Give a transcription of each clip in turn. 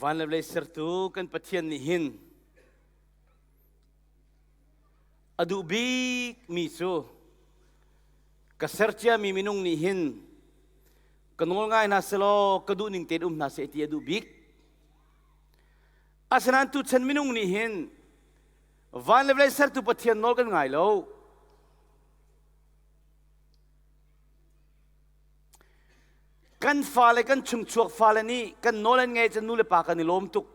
Van le vawlei sertu kan Pathian nih hin a duh bikmi cu ka ser ciami minung nih hin ka nawl ngai hna selaw ka duh ning tein um hna seh ti a duh bik. Asinain tuchan minung nih hin van le vawlei sertu Pathian nawl kan ngai lo. Kan fale kan chungchuak fale nih kan nawl an ngaih cun nu le pa kan i lawm tuk.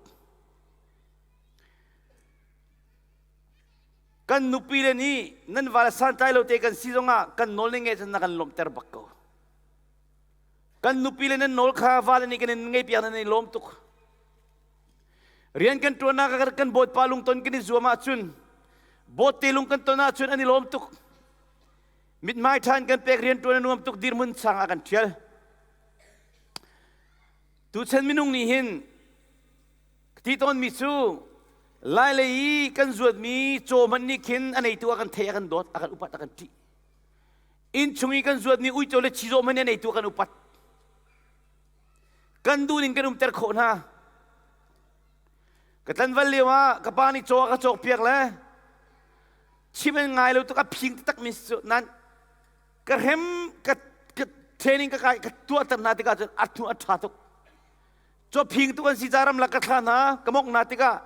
Kan nupi le nih nan vale santlai lo te kan si zongah kan nawl nan ngaih cun na kan lawmhter bak ko. Kan nupi le nan nawl kha vale nih kan in ngaihpiak nan i lawm tuk. Rian kan ṭuannak kan bawipa lungton kan i zuam ahcun bawt te lung kan ton ahcun an i lawm tuk. Mithmai ṭhan kan pek rianṭuan a nuam tuk dirhmun sang ah kan ṭhial. Tuchan minung nih hin ti tawnmi cu Lailei i kan zuatmi caw hmanh nih khin a neitu a kan thei a kan dawt a kan upat a kan ṭih. Inn chung i kan zuatmi uico le chizawh hmanh nih a neitu a kan upat. Kan duhning kan umter khawh hna. Ka tlanval lio ah ka pa nih caw a ka cawkpiak le chim an ngai lo tuk a phing taktak mi cu nan ka hrem ka ka training ka kai ka tuahter hna tikah cun a hnu a ṭha tuk cu phing tuk an si ca ramlak ka thla hna ka mok hna tikah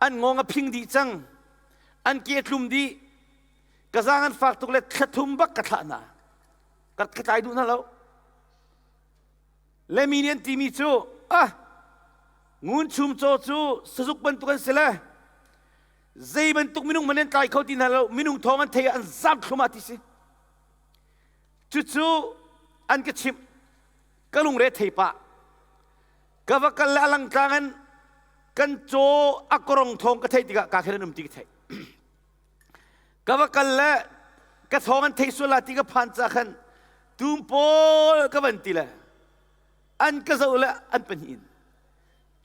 an ngong a phing dih cang an ke a tlum dih ka zaang an fak tuk le thla thum bak ka thlah hna ka ka tlai duh hna lo le mi nih an timi cu ah ngun chum caw cu sazuk bantuk an si le zei bantuk minung man an tlai kho ti hna lo minung thawng an thei an zam thlum ah ti si cucu an ka chimh ka lungre thei pah ka va kal le alang tlang in kan caw a korong thawng ka theih tikah ka khen an um ti ka theih ka va kal le ka thawng an thei sual la ti ka phan ca khan tum pawl ka van ti le an ka zoh le an pahnih in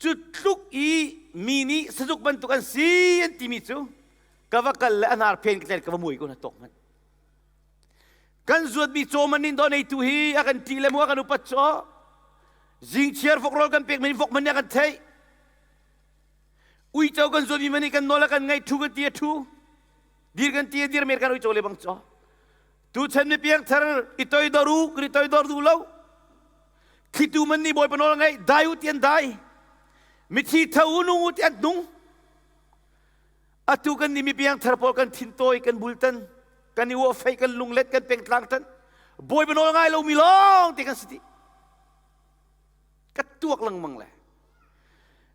Cu tluk i mi nih sazuk bantuk an si an timi cu ka va kal le a hnar phen ka tlen ka va mui ko na tawk hmanh. Kan zuatmi caw man in doneitu hi a kan ṭih le mu a kan upat cu zingchiar vok rawl kan pek man vok man nih a kan theih. Uico kan zuatmi man nih kan nawl a kan ngaih ṭhu kan ti a ṭhu. Dir kan ti a dir mer kan uico le bang caw. Tuchan mi piangthar i toidor u kan i toidor duh lo. Thlitu man nih Bawipa nawl a ngaih, dai u ti an dai. Mithi tho u nung u ti an nung. Atu kan nih mi piangthar pawl kan thintawi, kan bultan, kan i uahfei, kan lunglet, kan pengtlang tan. Bawipa nawl ngai lomi lawng te kan si ti. Ka tuak lengmang le.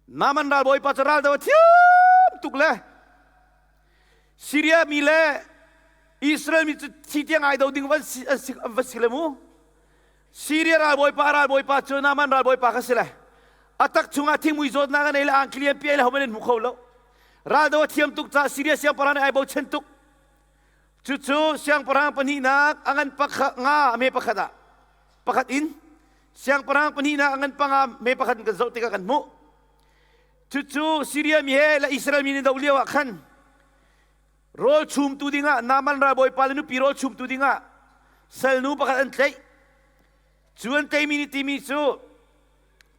Naman ral Bawipa cu ral do a thiam tuk le. Syria mi le Israel mi cu thi tiang ai do ding van si, an si, an va si le mu. Syria ralbawipa ralbawipa cu Naaman ralbawipa kha si le a tak chungah thingmui zawtnak a nei le angki lian pi le homan in hmu kho lo raldo a thiam tuk caah Syria siangpahrang nih ai bochan tuk cucu siangpahrang pahnihnak a ngan pakhat nga a me pakhat ah pakhat in siangpahrang pahnihnak a ngan panga me pakhat in kan zoh tikah kan hmuh cucu Syria mi he le Israel mi nih doh lio ah khan Rawl chumtu dingah Naaman ralbawipa le nupi rawl chumtu dingah salnu pakhat an tlaih. Cu an tlaihmi nih timi cu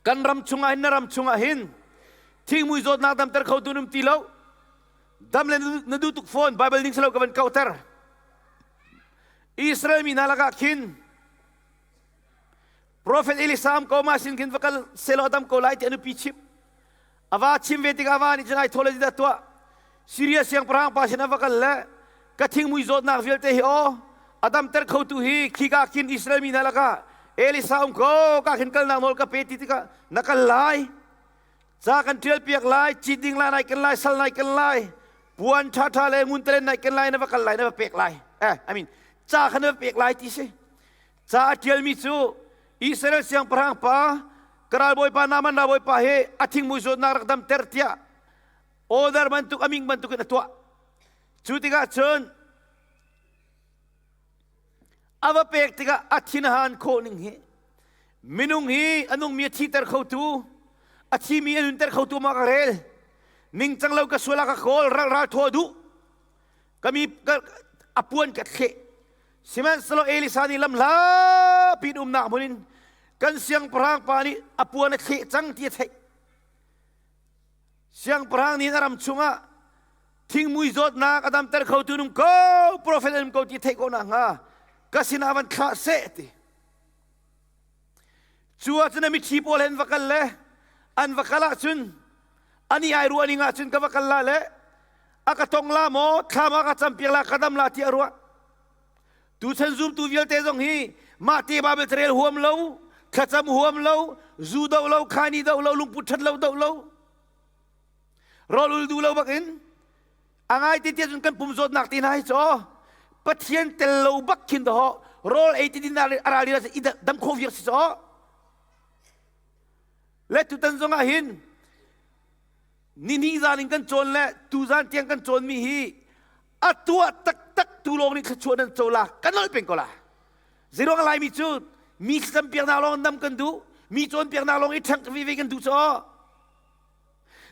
kan ram chungah hin na ram chungah hin thingmui zawtnak damter khotu an um ti lo. Dam le na duh tuk fawn Bible ning silo ka van kauhter. Israel mi hna lakah khin Prophet Elisa am ko ma sin khin va kal selaw dam ko lai ti a nupi chimh. A va chim ve tikah a va nih cun ai thaw le dah tuah Syria siangpahrang pa sin a va kal le ka thingmui zawtnak vialte hi aw a damter khotu hi khika khin Israel mi hna lakah Elisa um ko ka khin kalnak nawl ka pe ti tikah na kal lai ca kan ṭial piak lai cit ding lai nai ken lai sal nai ken lai puan ṭhaṭha le ngun talen nai ken lai na va kal lai na va pek lai eh I mean ca kha na va pek lai ti si Ca a ṭialmi cu Israel siangpahrang pa ka ralbawipa Naaman ralbawipa hi a thingmui zawtnak rak damter tiah order bantuk a ming bantukin a tuah. Cu tikah cun a va pek tikah a thinhan khawh ning hi minung hi a nungmi a thiter khotu a thimi a nunter khotu ma ka rel ningcang lo ka sual ah ka kawl ral ral thaw duh ka mi a puan ka thleh Sihmanhsehlaw Elisa nih lamhla piin umnak hmun in kan siangpahrang pa nih a puan a thleh cang ti a theih. Siangpahrang nih a ram chungah thingmui zawtnak a damter khotu nung ko profet an um ko ti theih ko nakhnga ka sinah van thlah seh ti. Cu ahcun a mithi pawl he an va kal le an va kal ahcun ani ai ruah ning ahcun ka va kal la le a ka tong la maw thlam a ka campiak la ka dam la ti a ruah. Tuchan zumtu vialte zong hi mah te Bible carel huam lo, thlacam huam lo, zu do lo, khani do lo, lungput ṭhat lo do lo, rawl ul duh lo bakin a ngai te tiah cun kan pum zawtnak te hna hi cu Pathian tel lo bak khin dawh rawl ei ti din a ral i dam khawh viar si caw le tutan zong ah hin ni hnih zan in kan cawn le tu zan tiang kan cawnmi hi a tuah taktak tu lawng nih thluachuah nan co la kan nolh peng ko la zeiruang laimi cu mi thlacam piaknak lawng nam kan duh mi cawnpiaknak lawng i ṭhangh veve kan duh caw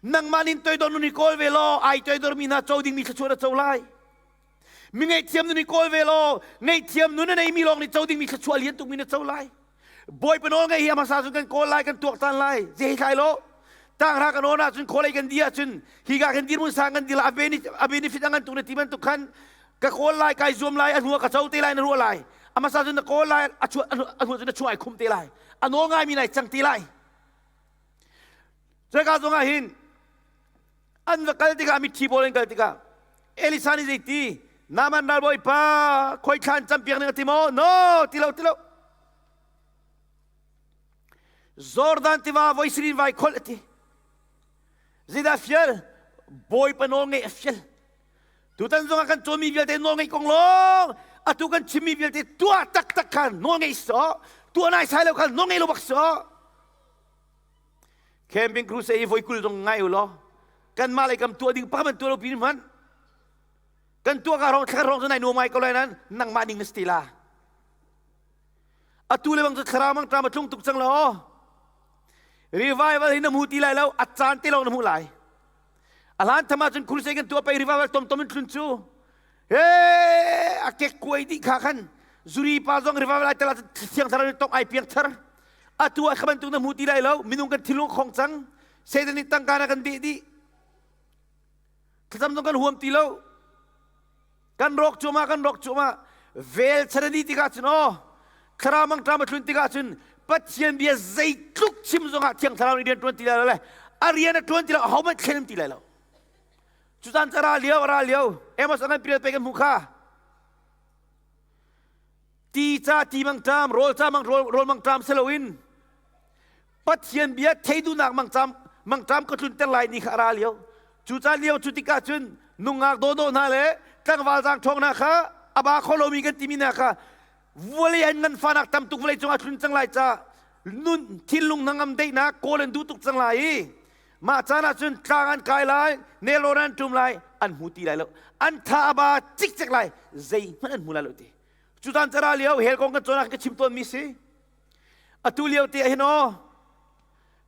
nangmah nin toidor nun hi kawl ve law ai toidor mi hna co dingmi thluachuah na co lai mi ngaihthiam nun hi kawl ve law ngaihthiam nun a neimi lawng nih co dingmi thluachuah lian tukmi na co lai Bawipa nawl ngaih hi a hmasa cun kan kawl lai kan tuaktan lai je hi thlai lo tanghra kan awn ahcun khualei kan di ahcun higa kan dirhmun sang kan dil a benefit a ngan tuk na ti bantuk khan ka kawl lai kai zuam lai a hnu ah ka co te lai na ruah lai a hmasa cun na kawl lai a hnu cun na chuah ai khum te lai a nawl ngaimi nai cang te lai Cuka zong ah hin an va kal tikah mithi pawl an kal tikah Elisa nih zeiti Naaman ralbawipa khoi thlan campiak ning a ti maw? No, ti lo, ti lo. Jordan tiva voi sirin vai kholh a ti. Zeidah fial? Bawipa nawl ngeih a fial. Tutan zongah kan cawnmi vialte nawl ngeih kong lawng atu kan chimmi vialte tuah taktak kha nawl ngeih sawh tuah nai sai lo kha nawl ngei lo bak sawh Camping crusade i voi 20 zong ngai u law kanmah lei kam tuah ding pakhat tuah lo pin hmanh kan tuah ka rong thla rong cu nai nuam ngai ko lai nan nangmah ning na si ti la atu le bang cu thlarau mang ṭam a tlung tuk cang lo revival hi na hmu ti lai lo a caan te lawng na hmuh lai a hlan tham ahcun crusade kan tuah pei revival tomtom in tlun cu he a kek kuai dih kha khan zuri pa zong revival ai tel ahcun thiang thar tong ai piang thar atu ah kha bantuk na hmu ti lai lo minung kan thilung khong cang Satan nih tangka na kan deh dih thlacam zong kan huam ti lo kan rawk cuahmah kan rawk cuahmah vel chan a dih tikah cun aw thlarau mangṭam a tlun tikah cun Pathian bia zeitluk chim zongah thiang thlarau nih rian ṭuan ti lai lo le a rian a ṭuan ti lo ahohmanh thlen ti lai lo cu caan ca ra lio ra lio Amos a ngan pirial pe kan hmuh kha Ti ca ti mangṭam, rawl ca mang rawl mangṭam si loin Pathian bia thei duhnak mangṭam mangṭam ka tlunter lai ni kha a ra lio. Cu caan lio cu tikah cun nungak dawdawh hna le tlangval zaangṭhawng hna kha a ba kho lomi kan timi hna kha vawlei an nganfahnak tam tuk vawlei cungah tlun cang lai ca nun thinlung hnangam daihnak kawl an duh tuk cang lai i mah caan ah cun tlang an kai lai nelrawn an ṭum lai an hmu ti lai lo an tha a ba cikcek lai zeihmanh an hmu lai lo ti cu caan cara lio hell kong kan cawn ah ka chim tawnmi si atu lio te ah hin aw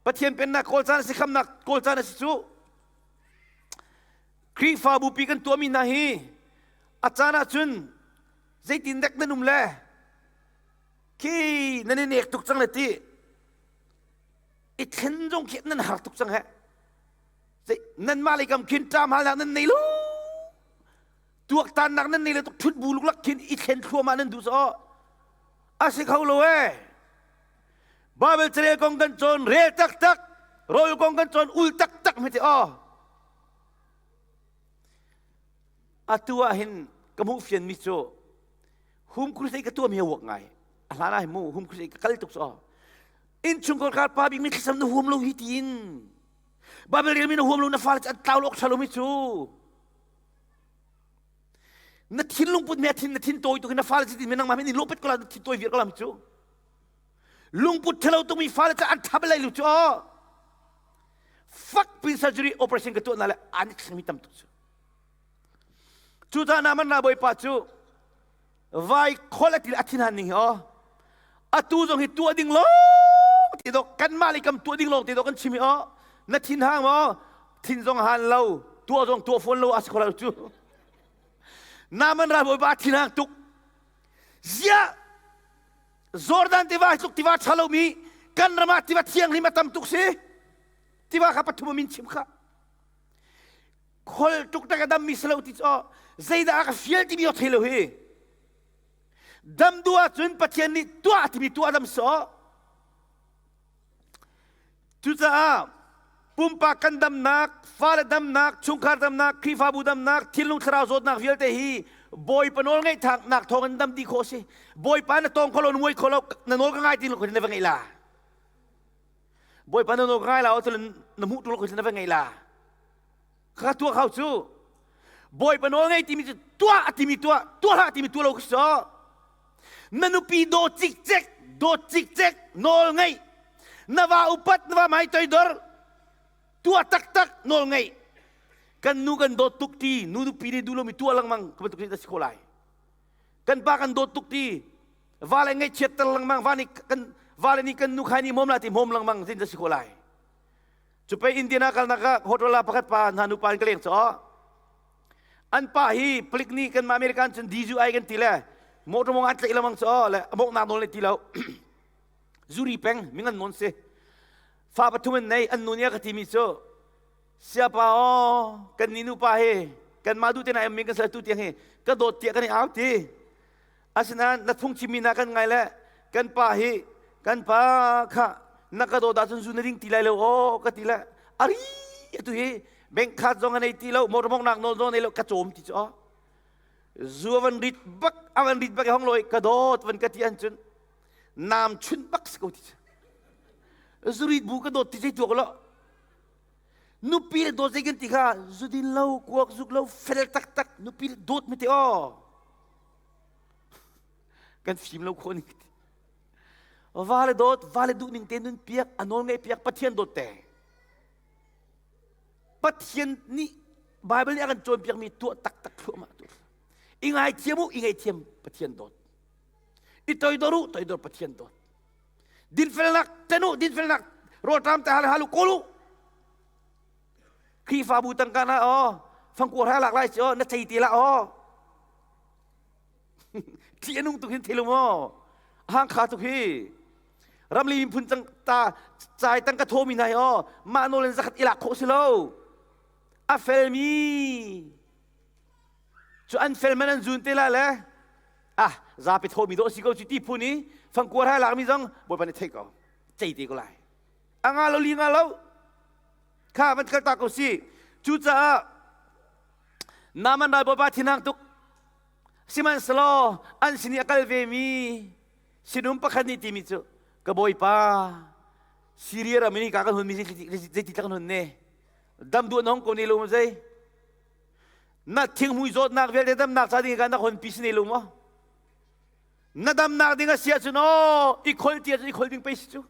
Pathian pennak kawl caan a si khamnak kawl caan a si cu Khrihfabu pi kan tuahmi hna hi a caan ah cun zeitin dek nan um le khi nan i nek tuk cang le ti i thlen zong khi nan har tuk cang he nanmah lei kam khin ṭam halnak nan nei lo tuaktannak nan nei le tuk ṭhut bu luklak khin i thlen thluahmah nan duh caw a si kho lo ee Bible carel kong kan cawn rel taktak rawl kong kan cawn ul taktak hme te aw atu ah hin ka hmuh fian mi cu hum crusade ka tuah mi a wak ngai a hlan ah hin mu hum crusade ka kal tuk cu innchungkhar kar pa bik mi thlacam na huam lo hi tiin Bible rel mi na huam lo na fale cu an tlau lo awk lo mi cu na thinlung put mi a thin na thin tawi tuk na fale cu tin mi nangmah min lopet ko la na thin tawi viar ko la mi cu lungput thalo tuk mi fale cu an thap lai lu cu fak pin surgery operation ka tuah na le an thleng mi tam tuk cu cu ta na man na bawipa cu vai khol a ti a thin han ning hi aw atu zong hi tuah ding lawng ti dok kanmah lei kam tuah ding lawng ti dok kan chim hi aw na thin hang maw thin zong han lo tuah zong tuah fawn lo a si kho lo cu naman ral bawipa thin hang tuk ziah Jordan tiva hi tluk tiva ṭha lomi kan ram ah tiva thianghlim a tam tuk si tiva kha pathum min chim kha. Khol tuk tak a dammi si lo ti cu zeidah a ka fial timi awk thei lo hi. Dam duh ahcun Pathian nih tuah timi tuah dam sawh. Cucaah pumpak kan damnak, fale damnak, chungkhar damnak, Khrihfabu damnak, thinlung thlarau zawtnak vialte hi Bawipa nawl ngeihnak thawng in dam dih khawh a si. Bawipa na tawng kho lo, na muai kho lo, na nawl ka ngai ti lo na va ngeih la. Bawipa na nawl ka ngai la, na hmuh tu lo na va ngeih la. Ka tuah kho cu. Bawipa nawl ngei timi cu tuah timi tuah, tuah hlah timi tuah lo ka si. Na nupi daw cikcek, dawt cikcek, nawl ngeih. Na va upat, na va hmai toidor, tuah taktak, nawl ngeih. Kan nu kan dawt tuk ti, nu nupi nih duh lomi tuah lengmang ka bantuk nih si khawh lai. Kan pa kan dawt tuk ti, va le ngaihchiatter lengmang, va nih kan va le nih kan nu khai nih hmawm la ti hmawm lengmang zin si khawh lai. Cupe Indiana kalnak ah hotel ah pakhat pa hna nupa in ka leng caw. An pa hi palik nih kan mah American cun DUI kan ti le motor mong an tlaih lengmang cu le a mawknak nawl ti lo. Zuri peng mingan nawn si. Fa pathum an nei an nu nih a ka timi cu siapa aw kan ni nupa hi kan mah duh te na em kan sal tu tiang hi ka dawt tiah kan i au ti. Asinain na phungchimmi na kan ngai le kan pa hi kan pa kha na ka dawt ahcun zu na ding ti lai lo aw ka ti le ari atu hi bank card zong a nei ti lo motor mawngnak nawl zong nei lo ka cawm ti cu aw zu a van rit bak a van rit bak i hong loi ka dawt van ka ti an cun nam chun bak si ko ti cu zu rit bu ka dawt ti zei tuak lo nupi le dawt zei kan ti kha zu din lo kuak zuk lo fel taktak nupi le dawt mi te aw kan fim lo khawh ning va le dawt va le duh ning te nun piak a nawl ngaih piak Pathian dawt te Pathian nih Bible nih a kan cawnpiak mi tuah taktak thluahmah tu i ngaithiam u i ngaihthiam Pathian dawt i toidor u toidor Pathian dawt dinfelnak ten u dinfelnak rawlṭam te hal hal u kawl u Khrihfabu tangka na aw fangkuar ha lak lai ci aw na thei te la aw Thi a nung tuk hin thei maw? Hang kha tuk hi. Ramli miphun cang ta cai tang ka thomi hna hi aw mah nawl in zakhat ilak khawh si lo. A felmi cu an fel man an zun te la le ah zapi thomi dawh si ko cu ti phun i fangkuar hai lakmi zong bawipa nih thei ko cei te ko lai a nga lo li nga lo kha van kal ta ko si cucaah Naaman ralbawipa thinhang tuk. Sihmanhsehlaw an sin i a kal vemi sinum pakhat nih timi cu ka bawipa Siria ram in hika kan hun mi zeiti kan hun ne dam duh na hong ko ne lo zei na thinghmui zawtnak vialte damnak ca ding ka nak hon pi si ne lo maw na damnak ding a si ahcun aw i khol ti ahcun i khol ding pei si cu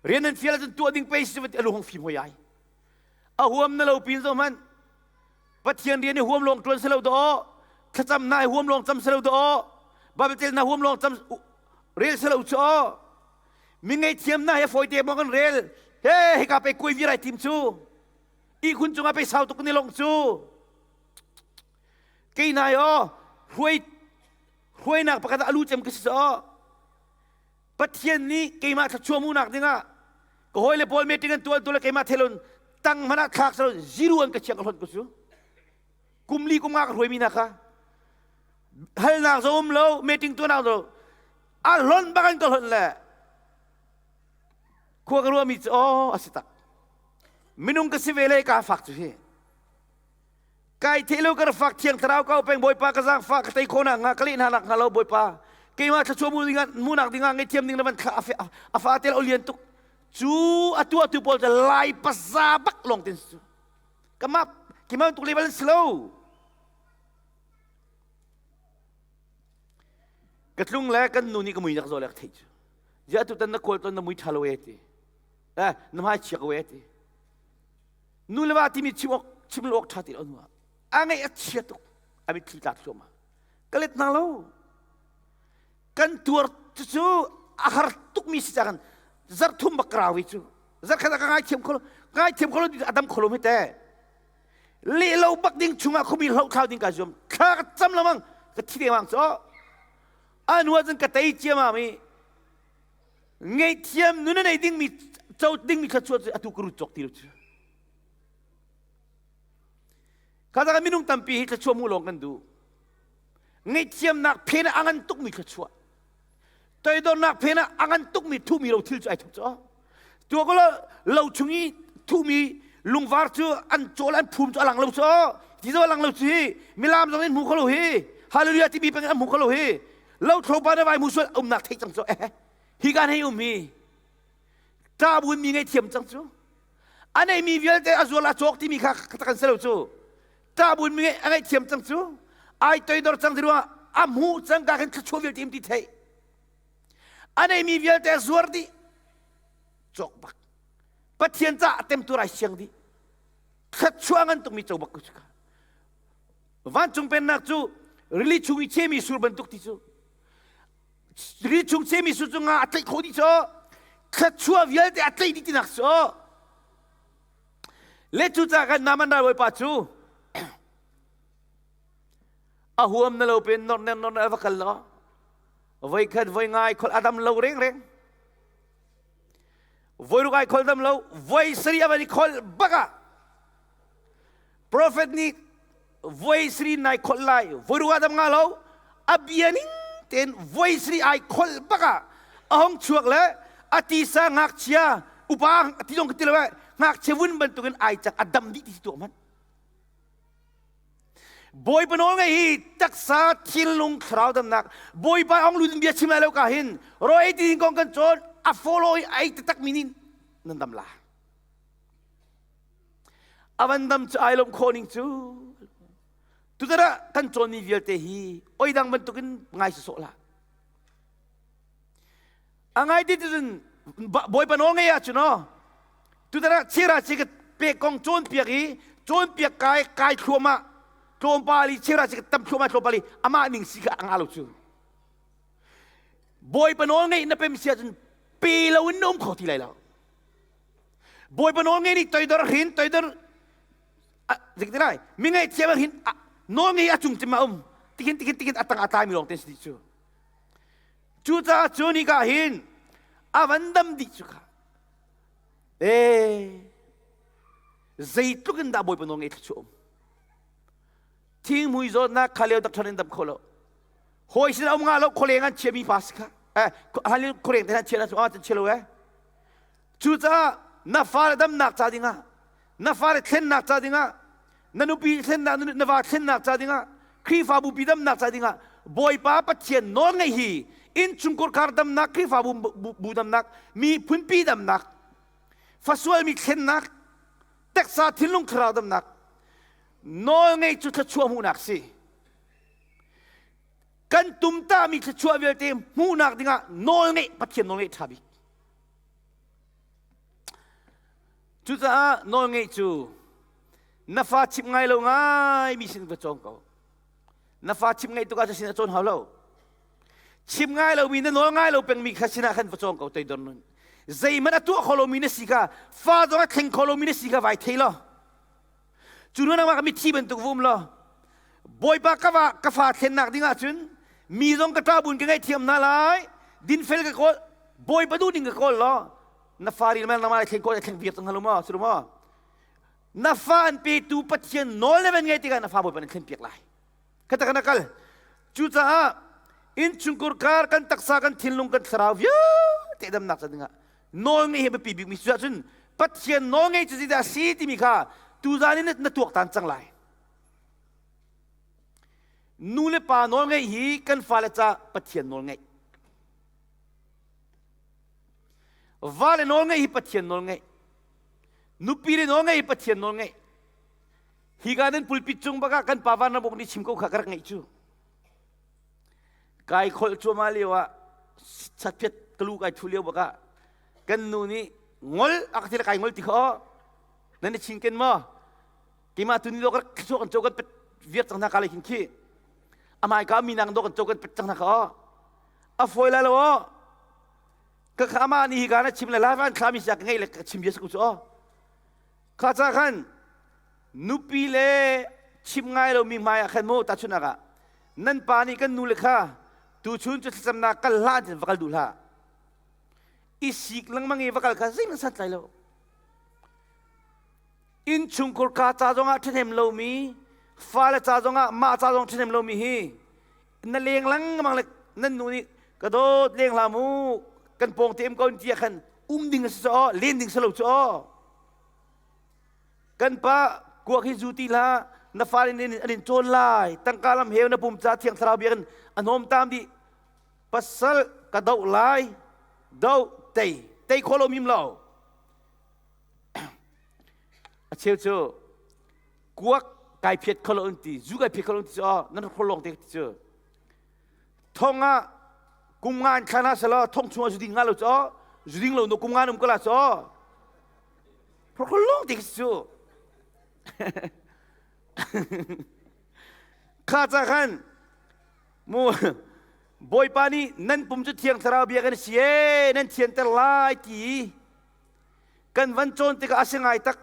rian an fial ahcun tuah ding pei si cu a lu hong fim hoi ai a huam na lo pin zo hmanh Pathian rian i huam lawng ṭuan si lo dawh thlacam na i huam lawng cam si lo dawh Bible tel na huam lawng cam rel si lo cu aw mi ngaihthiam na he fawite maw kan rel he hika pe kuai virai tim cu ihkhun cungah pe sau tuk ni long cu kei nai aw hruai hruainak pakhat alu cem ka si aw Pathian nih keimah thluachuah hmuhnak dingah ka hawile pawl meeting an tual tu le keimah thelon tang hmanh ah thlak salo zero an ka chiang ka hlon ko cu kum li kum nga ka hruaimi hna kha halnak zo um lo meeting tuahnak zo a hlon bak an ka hlon le khua ka ruahmi cu aw a si tak minung ka si ve le ka fak cu hi Kai theh lo ka fak thiang thlarau ka peng Bawipa ka zaangfah ka tei khawh nak hnga ka leh hna nak hnga lo Bawipa keimah thluachuah mu dingah mu nak dingah ngaihthiam ding na van thlah a fa te lo lian tuk cu a tuahtu pawl cu lai paza bak lawng tin su kama kima tuk level si lo ka tlung le kan nu nih ka mui nak zo le ka theih cu ya tu tan na kawl ton na mui tha lo e ti eh na hmai chia ko e ti Nu le va timi chim awk chim lo awk ṭha ti lo hnu ah a ngaih a chia tuk a mitthli tla thluahmah ka let hna lo kan tuar cucu a har tukmi si cang zarh thum bak ka cu zarh khat ah ka ngaithiam kho lo ngaithiam kho lo a dam kho lo hme te leh lo bak ding chungah khuami hloh thlau ding ka zuam thla ka cam lamang ka thi dengmang cu a nu ah cun ka tei ciamam i Ngaihthiam nun a nei dingmi co dingmi thluachuah cu atu ka rut cawk ti lo cu. Kha kan minung tampi hi thluachuah hmuh lawng kan duh. Ngaihthiamnak phen ah a ngan tukmi thluachuah. Toidornak phen ah a ngan tukmi thuhmi ro thil cu ai thup cu. Tua ko lo chung i thuhmi lungvar cu an cawl an phum cu a lang lo cu. Ti zo a lang lo cu hi milam zong in hmu kho lo hi. Hallelujah timi peng an hmu kho lo hi. Lo thlo pa na vai mu sual umnak theih cang cu. Eh, hi kan hei um hi. Ṭah buin mi ngaihthiam cang cu. A neimi vialte a zual a cawk timi kha kan si lo cu. Ṭah buin mi a ngaihthiam cang cu. Ai toidor cang ti ruangah a hmuh cang ka khin thluachuah vialte im ti theih. A neimi vialte a zuar dih. Cawk bak. Pathian caah a temtur ai siang dih. Thluachuah ngan tukmi co bak ko cu ka. Vancung pennak cu rili chung i chemi sur bantuk ti cu ri chung chemi su cu nga a tlaih khawh dih cu thluachuah vialte a tlaih dih tinak cu le cucaah kan Naaman ralbawipa cu a huam na lo pen nor ner nor ner va kal lo voi khat voi ngai khol adam lo reng reng voi ruk ai khol dam lo voi sari avan i khol baka Profet nih voi sri nai kholh lai voi ruah dam nga lo a bia ning tein voi sri ai kholh bak ah a hong chuak le a tisa ngakchia upa ti zong ka ti lo eh ngakchia vun bantukin ai cak a dam dih ti tuah hmanh Bawipa nawl ngei hi taksa thinlung thlarau damnak Bawipa ong lu bia chim lai lo ka hin ro ei ti kong kan cawn a follow i ai taktak mi nih nan dam la A van dam cu ai lawmh khawh ning cu tutan ah kan cawnmi vialte hi oi dang bantukin ngai sawsawh hlah. A ngai ti cun Bawipa nawl ngei ahcun aw tutan ah chira chi ka pek kong cawnpiak i cawnpiak kai kai thluahmah tlawmpal i chira chi ka tam thluahmah tlawmpal i amah ning si kha a ngah lo cu. Bawipa nawl ngeih na pem si ahcun pe lo in na um kho ti lai lo. Bawipa nawl ngei nih toidor hrin toidor zik ti lai mi ngaihthiam hin nawl ngei a cung cim a um tikin tikin tikin a tang a tlai mi lawng te si cu cucaah cu ni ka hin a van dam dih cu kha e zeitluk in dah Bawipa nawl ngei thluachuah um thingmui zawtnak kha leo doctor in dam kho lo hawi sin um nga lo khualeng an chia mi pa si kha eh khualeng te chia na chu ah chia lo eh Cucaah na fale damnak ca dingah, na fale thlennak ca dingah, na nupi thlennak, na va thlennak ca dingah, Khrihfabu pi damnak ca dingah Bawipa Pathian nawl ngeih hi innchungkhar kar damnak, Khrihfabu bu damnak, miphun pi damnak, fasualmi thlennak, taksa thinlung thlarau damnak, nawl ngeih cu thluachuah hmuhnak si. Kan tumtahmi thluachuah vialte hmuhnak dingah nawl ngeih Pathian nawl ngeih ṭha bik. Cucaah nawlngeih cu na fa chimh ngai lo ngai mi sin va cawng ko. Na fa chimh ngaih tuk ahcun sin a cawn hau lo. Chim ngai lomi na nawl ngai lo pengmi kha sinah khan va cawng ko toidor nun. Zeihmanh a tuah kho lomi na si kha fa zong a thleng kho lomi na si kha vai thei law. Cu nu nangmah mithi bantuk va um law Bawipa ka va ka fa thlennak ding ahcun mi zong ka ṭah buin ka ngaihthiam hna lai dinfel ka kawl Bawipa duh ning ka kawl law na fa ri nangmah lai thleng kawl thleng viar cang hna maw si maw na fa an petu Pathian nawl na van ngai tikah na fa Bawipa nan thlen piak lai kata kana kal cucaah innchungkhar kar kan taksa kan thinlung kan thlarau vialte damnak ca dingah nawl ngeih hi biapi bikmi cu ahcun Pathian nawl ngei cu zeidah a si timi kha tuzan in na tuaktan cang lai. Nu le pa nawl ngeih hi kan fale ca Pathian nawl ngeih. Va le nawl ngeih hi Pathian nawl ngeih. Nupi le nawl ngeih hi Pathian nawl ngeih. Hi ka nan pulpit cung bakah kan pa van ramuk nih chim ko kha ka rak ngeih cu. Kai kholh cuahmah lio ah chatphiat kalu kai thu lio bakah kan nu nih ngol a ka ti le kai ngol ti kho nan i chinken maw keimah tu ni lo kan kan cho kan pet viat cang hna ka le khin khi amai ka mi nang do kan cho kan pet cang hna kha a foi la lo ka kha ama ni hi ka na chim le lai van thla mi sia ka ngei le ka chim bia ku chu kha cha khan nupi le chim ngai lo mi hmai ah khan mu tahchunak ah nan pa nih kan nu le kha tuchun cu thlacamnak kal hlah tin va kal duh hlah i sik lengmang i va kal kha zeihmanh santlai lo innchungkhar ka ca zongah ṭhahnem lomi. Fale ca zongah mah ca zong ṭhahnem lomi hi na leng lengmang le nan nu nih ka dawt leng hlah mu kan pawng te um ko ti ah khan um ding a si cu len ding si lo cu kan pa kuak hi zu ti hlah na fale nih an in cawn lai tangka lam heu na pum ca thiang thlarau bia kan a hnawm tam dih pasal ka doh lai do tei tei kho lo mim lo a cheu cu kuak kai phiat kho lo an ti zu kai phiat kho lo an ti cu nan rak lawng te ti cu thong ah kum nga an thla na selaw thong chung ah zu ding nga lo cu zu ding lo no kum nga um ko la cu phorkhol lawng te cu kha ca khan mu bawipa nih nan pum cu thiang thlarau bia kan si e nan thianter lai ti kan van cawn tikah a si ngai tak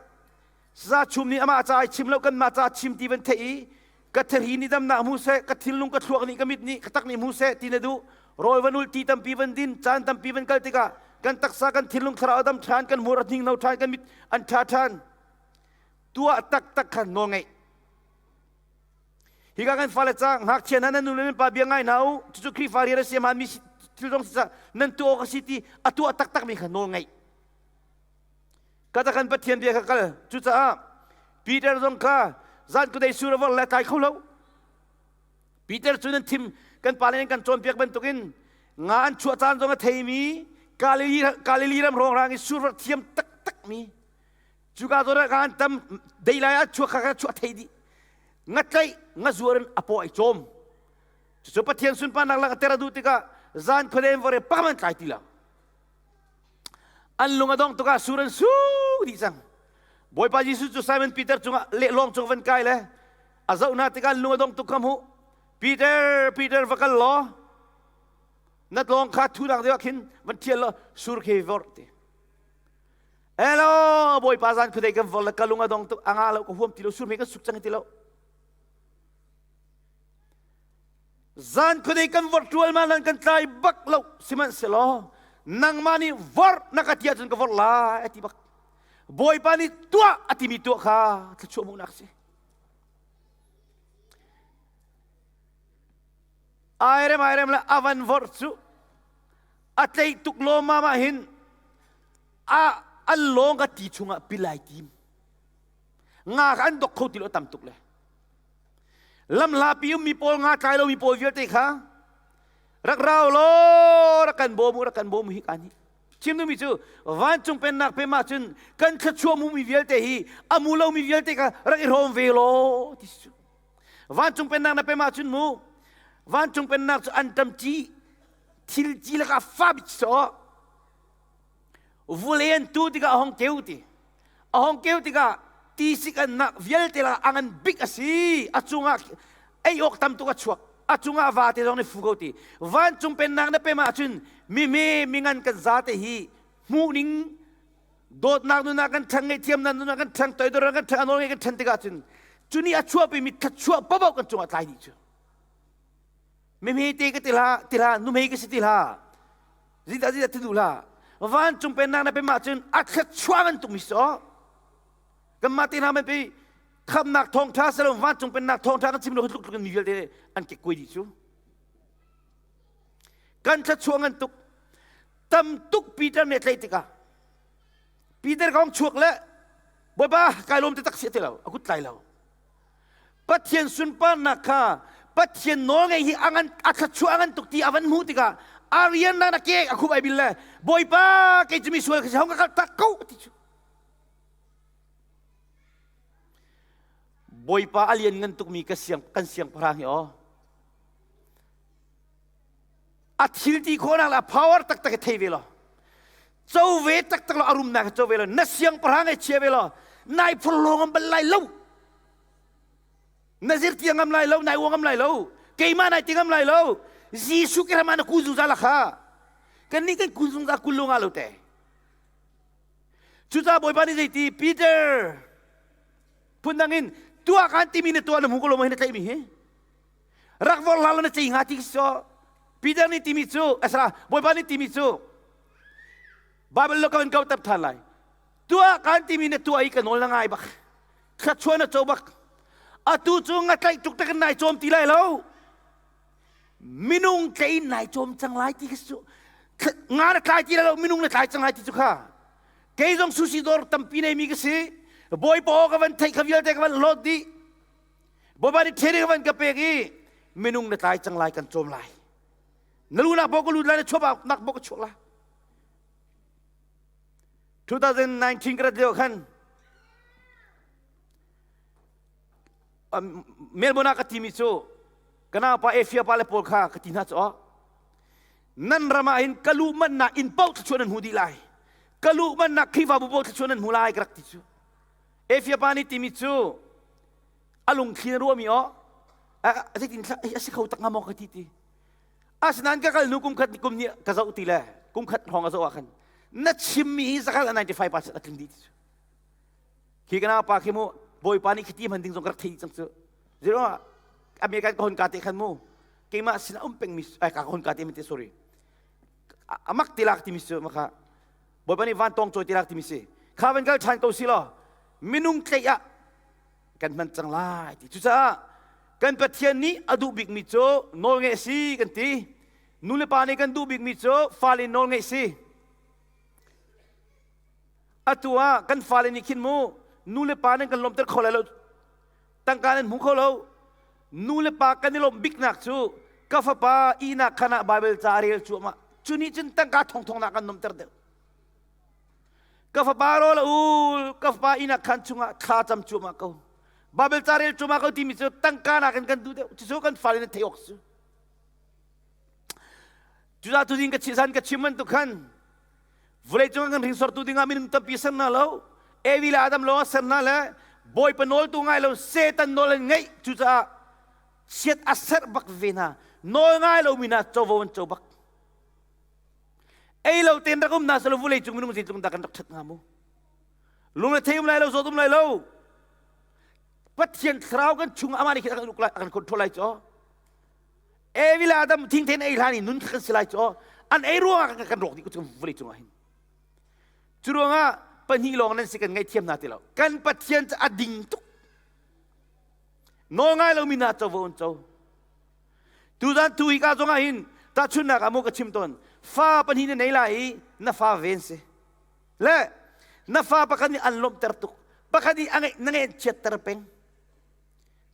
Za chum nih amah ca ai chim lo kanmah ca chim ti van theih i ka thari nih damnak hmu seh ka thinlung ka thluak nih ka mit nih ka tak nih hmu seh ti na duh rawl van ul ti tampi van din caan tampi van kal tikah kan taksa kan thinlung thlarau dam ṭhan kan hmur a hninghno ṭhan kan mit an ṭha ṭhan tuah taktak kha nawl ngeih hika kan fale ca ngakchia hna nan nu le nan pa bia ngai hna u cucu Khrihfa rian a si hmaanmi thil zong si nan tuah awk a si ti a tuah taktak mi kha nawl ngeih Ka kan Pathian bia kha kal. Cucaah Peter zong kha zan kudei sur a vor le tlai kho lo. Peter cu nan thim kan pa le kan cawnpiak bantukin nga an chuah caan zong a theimi Galilee, Galilee ram rongrang i sur thiam taktakmi cuka zawn ah an tam dei lai ah chuak kha chuah thei dih nga tlaih nga zuar in a paw ai cawm cucu Pathian sunparnak lak a ter a duh tikah zan khuadei vore pakam an tlai ti lo An lung a dongh tukah sur an su dih cang. Bawipa Jesuh cu Simon Peter cungah lehlawng cung van kai le a zoh hna tikah an lung a dong tuk kha hmuh. Peter, Peter va kal law na tlawng kha thu dang deuh ah khin van thial law sur khi vorh ti. Hello, Bawipa zan khuadei kan vor le ka lung a dong tuk a nga lo ka huam ti lo sur me kan suk cang ti lo. Zan khuadei kan vorh ṭualmal nan kan tlai bak lo sihmanhsehlaw nangmah nih vorh na ka ti ahcun ka vorh lai a ti bak. Bawipa nih tuah a timi tuah kha thluachuah hmuhnak a si. Airem airem le a van vorh cu a tleih tuk lawmmam ah hin a an lawng ka ti chungah pilai tim. Nga kha an dok kho ti lo tam tuk le. Lamhlapi ummi pawl nga tlai lomi pawl vialte kha rak rau law rak kan bawm u rak kan bawm u hi ka nih chim duhmi cu vancung pennak pem ahcun kan thluachuah hmumi vialte hi a mu lomi vialte kha rak i hrawm ve law ti cu vancung pennak na pem ahcun mu vancung pennak cu an tam ci thil ci lakah fa bik sawh Vulei an tu tikah a hong keu ti. A hong keu tikah tisik an nak vialte la a ngan bik a si. A cungah ei awk tam tuk a chuak. A cungah vate zong nih fu ko ti. Vancung pennak na pem ahcun mime mingan kan zate hi hmuh ning dawtnak nunah kan ṭhang ngaihthiamnak nunah kan ṭhang toidor kan ṭhang a nawl ngei kan ṭhan tikah cun cu nih a chuahpi mi thluachuah paoh kan cungah tlai dih cu. Mihme te ka ti hlah, ti hlah, nuhmei ka si ti hlah. Zeidah zeidah ti duh hlah. Vancung pennak na pem ahcun a thluachuah bantuk mi si Kanmah te hna man pi khamnak thawngṭha si lo vancung pennak thawngṭha kan chim lo tluk tluk in mi vialte an kekkuai dih cu. Kan thluachuah ngan tuk. Tam tuk Peter nih a tlaih tikah Peter kong chuak le Bawipa kai lawm te tak si ti lo a kut tlai lo. Pathian sunparnak kha Pathian nawlngei hi a ngan a thluachuah a ngan tuk ti a van hmuh tikah a rian na ke a khup ai bil le Bawipa kei cu misual ka si hong ka kal tak ko ti cu Bawipa a lian ngan tukmi ka siang kan siangpahrang hi aw a thil ti khawhnak le a power taktak hi thei ve law co ve taktak law a rumnak hi co ve law na siangpahrang hi chia ve law nai phurhlaw ngam bal lai lo na zirtia ngam lai lo nai uang ngam lai lo keimah nai ti ngam lai lo Jesuh ke ram ah na kun zungzal kha kan nih kan kun zungzal kun lo nga lo te cucaah Bawipa nih zeiti Peter phundang in tuah kan timi na tuah na hmu ko lo ma hi na tlaihmi hi rak vor la lo na cei hnga ti so Peter nih timi cu asra Bawipa nih timi cu Bible lo kan kau tap than lai tuah kan timi na tuah i ka nawl na ngai bak thluachuah na co bak. Atu cu nga tlaih tuk tak in nai cawm ti lai lo. Minung tlei in nai cawm cang lai ti khi cu nga na tlai ti lai lo minung na tlai cang lai ti cu kha. Kei zong sushi dawr tampi nei mi ka si. Bawipa aw ka van theih kha vialte ka van hlawt dih. Bawipa nih training ka van ka pek i minung na tlai cang lai kan cawm lai. Na lu nak bawk ka lut lai na chuah nak bawk ka chuak lai. 2019 ka rat lio khan Melbourne ah ka timi cu ka naupa Efia pa le pawl kha ka ti hna cu nan ram ah hin ka luh mannak inn paoh thluachuah nan hmu dih lai ka luh mannak Khrihfabu paoh thluachuah nan hmu lai ka rak ti cu Efia pa nih timi cu a lungthli na ruahmi aw zeitin a si kho tak hnga maw ka ti ti asinain ka kal hnu kum khat kum nih ka zoh ti le kum khat hrawng a zoh ah khan na chimmi hi zakal 95% a tling dih ti cu Khi ka naupa khi mu Bawipa nih khiti hman ding zong ka rak thei cang cu. Zero American ka hon ka te khan mu keimah sin um peng mi ai ka hon ka te mi te sorry. Amak tilak timi su maka Bawipa nih van tong cawi tilak timi si. Kha van kal than ko si law minung tleih ah kan hman cang lai ti. Cucaah kan Pathian nih a duh bikmi cu nawl ngeih si kan ti. Nu le pa nih kan duh bikmi cu fale nawl ngeih si. Atu ah kan fale nih khin mu nu le pa nan kan lawmhter kho lai lo tangka nan hmu kho lo nu le pa kan i lawmh biknak cu ka fapa ihnak khan ah Baibal ca a rel cuahmah cu nih cun tangka thongthong nak kan lawmhter deuh ka fapa rawl a ul ka fapa ihnak khan chungah thla cam cuahmah ko Baibal ca rel cuahmah ko timi cu tangka nakin kan duh deuh cucu kan fale nan theih awk cu cucaah tuzing ka zan ka chim bantuk khan Vawleicung ah kan hringsortu dingah minung tampi ser hna lo. Evi le Adam lawng ah ser hna le Bawipa nawl tu ngai lo Satan nawl an ngaih cucaah chiat a serh bak ve hna. Nawl ngai lomi hna covo an co bak. Ei lo tein rak um hna selaw vawleicung minung zeitluk dah kan rak ṭhat hnga mu. Lung le thei um lai lo, zawt um lai lo. Pathian thlarau kan chung amah nih khin a kan uk lai, a kan control lai cu. Evi le Adam thingthen ei hlan i nun kan si lai cu an ei ruangah kan rawk dih ko vawlei cungah hin. Cu ruangah pahnih lawng nan si kan ngaihthiam hna ti lo. Kan Pathian cu a ding tuk. Nawl ngai lomi hna covo an co. Tuzan tu hi ka zongah hin tahchunhnak ah maw ka chim tawn. Fa pahnih na nei lai i na fa ven si. Le na fa pakhat nih an lawmhter tuk. Pakhat nih a ngeih na ngeih chiatter peng.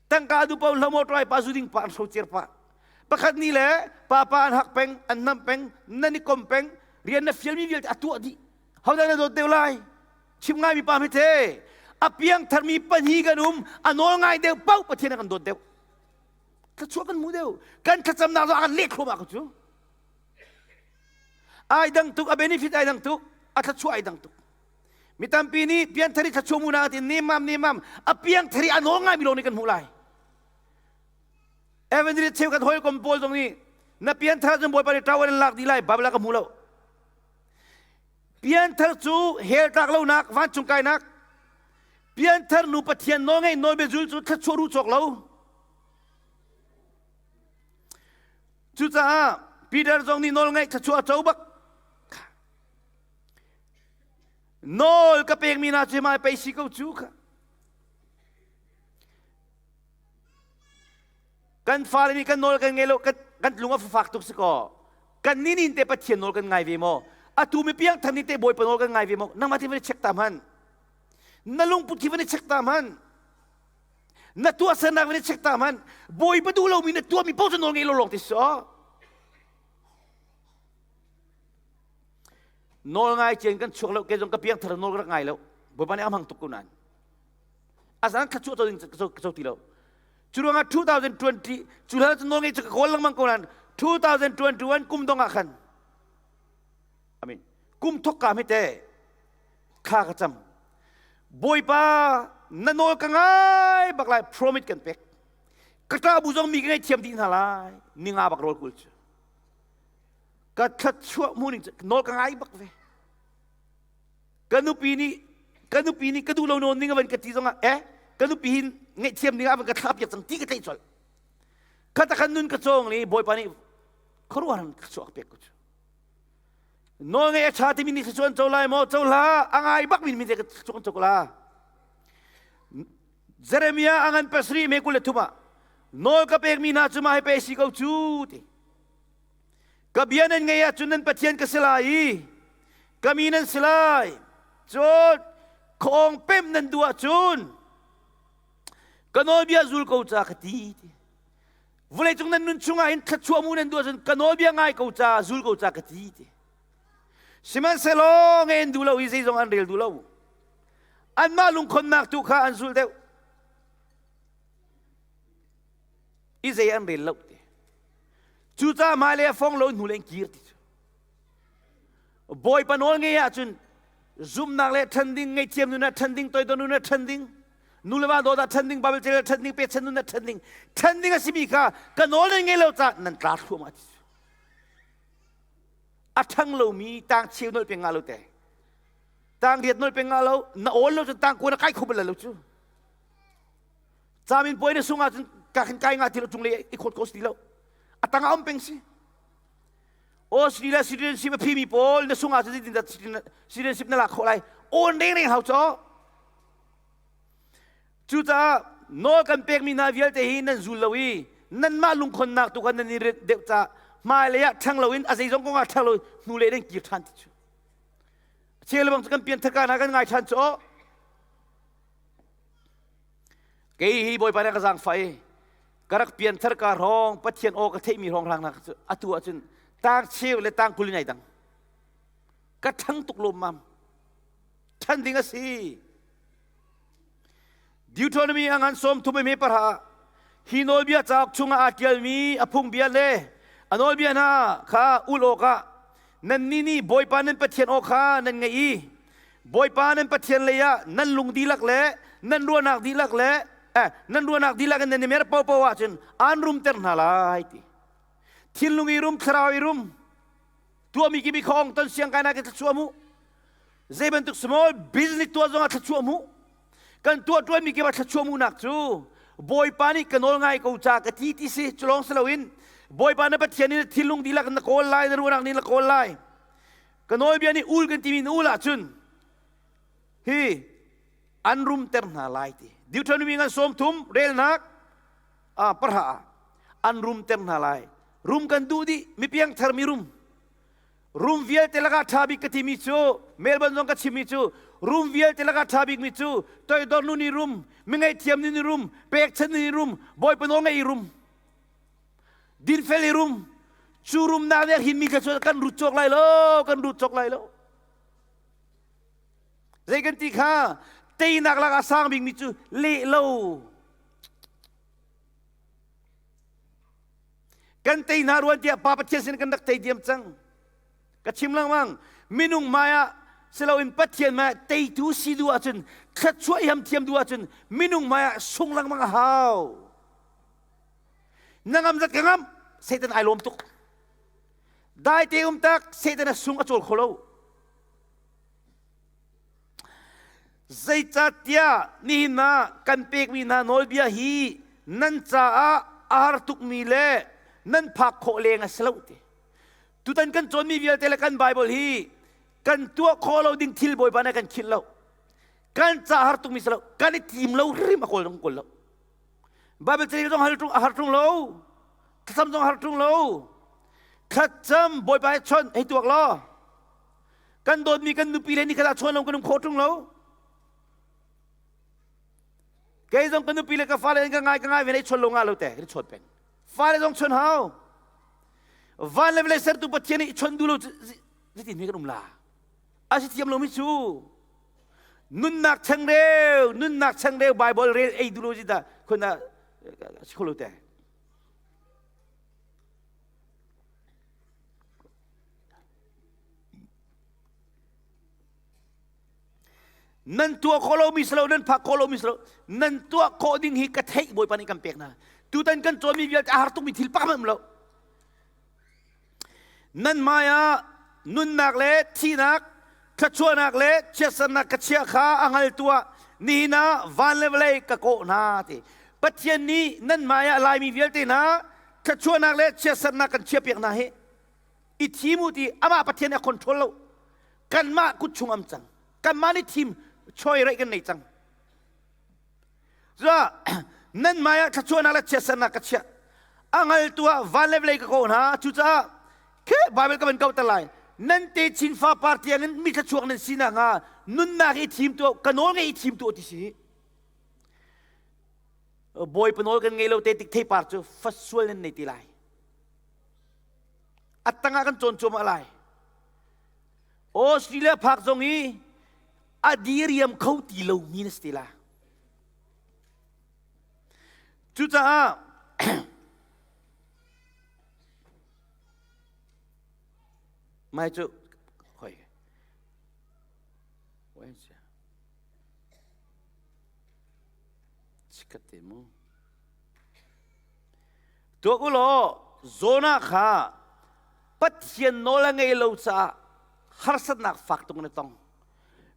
Tangka du pau hlo motor ai pa zu ding pa an hrocer pa. Pakhat ni le papa an hak peng, an nam peng, nan i kom peng, rian na fialmi vialte a tuah dih. Hodah na dawt deuh lai? Chim ngai mi pa mi the. A piang tharmi pahnih kan um, a nawl ngai deuh paoh Pathian a kan dawt deuh. Thluachuah kan hmu deuh. Kan thlacamnak zong a kan leh thluahmah ko cu. Ai dang tuk, a benefit ai dang tuk, a thluachuah ai dang tuk. Mi tampi nih pianthar i thluachuah mu na ti nemam nemam a piangthar i a nawl ngaimi lawng nih kan hmuh lai. Evangelist cheukhat hawikom pawl zong nih na pianthar cun Bawipa nih ṭawan in lak dih lai Bible ah ka hmu lo. Pianthar cu hell tlak lonak vancung kainak pianthar nu Pathian nawlngeih nawlbia zul cu thluachuah ruh cawk lo. Cucaah Peter zong nih nawlngaih thluachuah a co bak. Nawl ka pekmi hna cu hmai pei si ko cu kha. Kan fale nih kan nawl kan ngei lo kan, kan lung a fak tuk si kaw. Kan ni nin te Pathian nawl kan ngai ve maw? Atu mi piang than ni te Bawipa nawl kan ngai ve maw? Nangmah ti van i check ta hman. Na lungput khi van i check ta hman. Na tuahsernak van i check ta hman. Bawipa duh lomi na tuahmi paoh cu nawl ngei lo lawng ti si aw. Nawl ngai cian kan chuak lo ke zong ka piangthar nawl ka rak ngai lo. Bawipa nih a hmang tuk ko nain. A zan kha chuah ding ka co ti lo. Cu ruangah 2020 cu hlan cu nawl ngei cu ka kawl lengmang ko nain 2021 kum dong ah khan Amen. Kum thok ka mi te kha ka cam. Bawipa na nawl ka ngai bak lai promise kan pek. Ka ṭa bu zong mi ka ngei thiam dih hna lai. Ninga bak rawl kul cu. Ka thluachuah hmuh ning nawl ka ngai bak ve. Ka nupi nih ka nupi nih ka duh lo nawn ning a van ka ti zongah eh ka nupi hin ngaihthiam ding ah van ka thlah piak cang ti ka tlaih colh. Kha khan nun ka cawng ni Bawipa nih khuaruahhar thluachuah ka pek ko cu. Nawl ngeih a ṭha timi nih thluachuah an co lai maw? Co hlah. A ngai bak mi mi ka thluachuah an co ko la. Jeremiah a ngan pasarih me 23 ah nawl ka pekmi hna cu mah hi pei si ko cu ti. Ka bia nan ngaih ahcun nan Pathian ka si lai i ka mi nan si lai. Cun khuaawng pemh nan duh ahcun ka nawlbia zul ko ca ka ti. Vawleicung nan nun chungah hin thluachuah mu nan duh ahcun ka nawlbia ngai ko ca zul ko ca ka ti. Sihmanhsehlaw nge an duh lo i zeizong an rel duh lo. Anmah lungkhonnak tu kha an zul deuh. I zei an rel lo ti. Cucaah hmailei a fong lo hnu le in kir ti cu. Bawipa nawl ngei ahcun zumhnak le ṭhan ding, ngaihthiam nun ah ṭhan ding, toidor nun ah ṭhan ding, nu le va dawt ah ṭhan ding, Bible cel ah ṭhan ding, pechan nun ah ṭhan ding, ṭhan ding a simi kha ka nawl nan ngei lo caah nan tla thluahmah ti cu. A ṭhang lomi tang cheu nolh peng ngah lo te. Tang riat nolh peng ngah lo, na awl lo cun tang kuan a kai kho bal lo cu. Camin puai na sung ahcun ka khin kai nga ti lo cunglei i khawt ko si ti lo. A tang ah um peng si. Australia citizenship a phimi pawl na sung ahcun zeitindah citizenship na lak khawh lai? Awn rengreng hau caw. Cucaah nawl kan pekmi hna vialte hi nan zul lo i nanmah lungkhonnak tu kha nan i rit deuh caah hmailei ah ṭhang loin a zeizong kong ah ṭhang lo hnulei nan kir ṭhan ti cu. Cheu le bang cu kan pian thar ka hna kan ngai ṭhan cu. Kei hi Bawipa nih ka zaangfah i ka rak pianthar ka hrawng Pathian aw ka theihmi hrawng hrang hna cu atu ahcun tang cheu le tang 20 in ai dang. Ka ṭhang tuk lawmmam. Ṭhan ding a si. Deuteronomy a ngan sawm thum i parha hi nawlbia cauk chungah aa ṭialmi a phungbia le a nawlbia hna kha ul awkah nannih nih Bawipa nan Pathian aw kha nan ngaih i Bawipa nan Pathian lei ah nan lung dihlak le nan ruahnak dihlak le eh, nan ruahnak dihlak in nan i mer paohpaoh ahcun aan rumter hna lai ti. Thinlung i rum, thlarau i rum, tuahmi kimi khong ton siang kai nak thluachuah mu. Zei bantuk small business tuah zongah thluachuah mu. Kan tuah tuanmi kip ah thluachuah mu nak cu Bawipa nih ka nawl ngai ko ca ka ti ti si cu lawng si loin Bawipa na Pathian nih na thinlung dihlak na kawl lai na ruahnak nih na kawl lai. Ka nawlbia nih ul kan timi na ul ahcun hi an rumter hna lai ti. Deuteronomy ngan 30 relnak parha ah an rumter hna lai. Rum kan duh dih mipiang thar mi rum. Rum vialte lakah ṭha bik ka timi cu Melbourne zong ka chimmi cu rum vialte lakah ṭha bikmi cu toidor nu nih rum, mi ngaihthiam nu nih rum, pekchan nu nih rum, Bawipa nawl ngeih i rum, dinfel i rum, cu rumnak nih a hinmi kha cu kan rut cawk lai lo, kan rut cawk lai lo. Zei kan ti kha teinak lakah sang bikmi cu leh lo. Kan tei hna ruan tiah Pa Pathian sin kan rak tei diam cang. Ka chim lengmang minung hmai ah siloin Pathian hmai ah teitu si duh ahcun thluachuah i ham thiam duh ahcun minung hmai ah sung lengmang a hau. Na ngam zat ka ngam Satan ai lawm tuk. Dai te um tak Satan a sung a cawl kho lo. Zeicahtiah nihin ah kan pekmi hna nawlbia hi nan caah a har tukmi le nan phak khawh leng a si lo ti. Tutan kan cawnmi vialte le kan Bible hi kan tuah khawh lo ding thil Bawipa nih kan khinh lo. Kan ca har tukmi si lo. Kan i tim lo hrim a kawl zong kawl lo. Bible carel zong a har ṭung lo. Thlacam zong a har ṭung lo. Thlacam Bawipa he chawnh hei tuak law kan dawtmi kan nupi le nikhat ah chawn lo kan um khawh ṭung lo kei zong ka nupi le ka fale ka ngai ka ngai ve nei chawn lo nga lo te kan chawn peng fale zong chawn hau van le vawlei sertu pathian nih chawn duh lo zeitin mi kan um la a si thiam lo mi cu nunnak changreu nunnak changreu bible rel ei duh lo si da khona si kho lo te Nan tuah khawh lomi si lo, nan phak khawh lomi si lo, nan tuah khawh ding hi ka theih Bawipa nih kan pek hna. Tutan kan cawnmi vialte a har tukmi thil pakhat um lo. Nan hmai ah nunnak le thihnak, thluachuahnak le chiatsernak ka chiah kha a hngaltu ah nihin ah van le vawlei ka kawh hna ti. Pathian nih nan hmai ah Laimi vialte hna thluachuahnak le chiatsernak kan chiahpiak hna hi i thim u ti amah Pathian nih a control lo kanmah kut chung am cang kanmah nih thim choi reih kan nei cang. Cuah nan hmai ah thluachuahnak le chiatsernak ka chiah. A ngaltu ah van le vawlei ka kawh hna. Cucaah khi Bible ka van kauhter lai. Nan techin fapar tiangin mi thluachuak nan si nakhnga nunnak i thim tuah, ka nawl ngei i thim tuah ti si. Bawipa nawl kan ngei lo te tik theipar cu fasual nan nei ti lai. A tangah kan cawn cuahmah lai. Australia phak zong i a diriam kho ti lomi na si ti la. Cucaah mai cu khoi Chikkhat te mu. Tuak u law Jonah kha Pathian nawl a ngei lo caah harsatnak fak tuk na tong.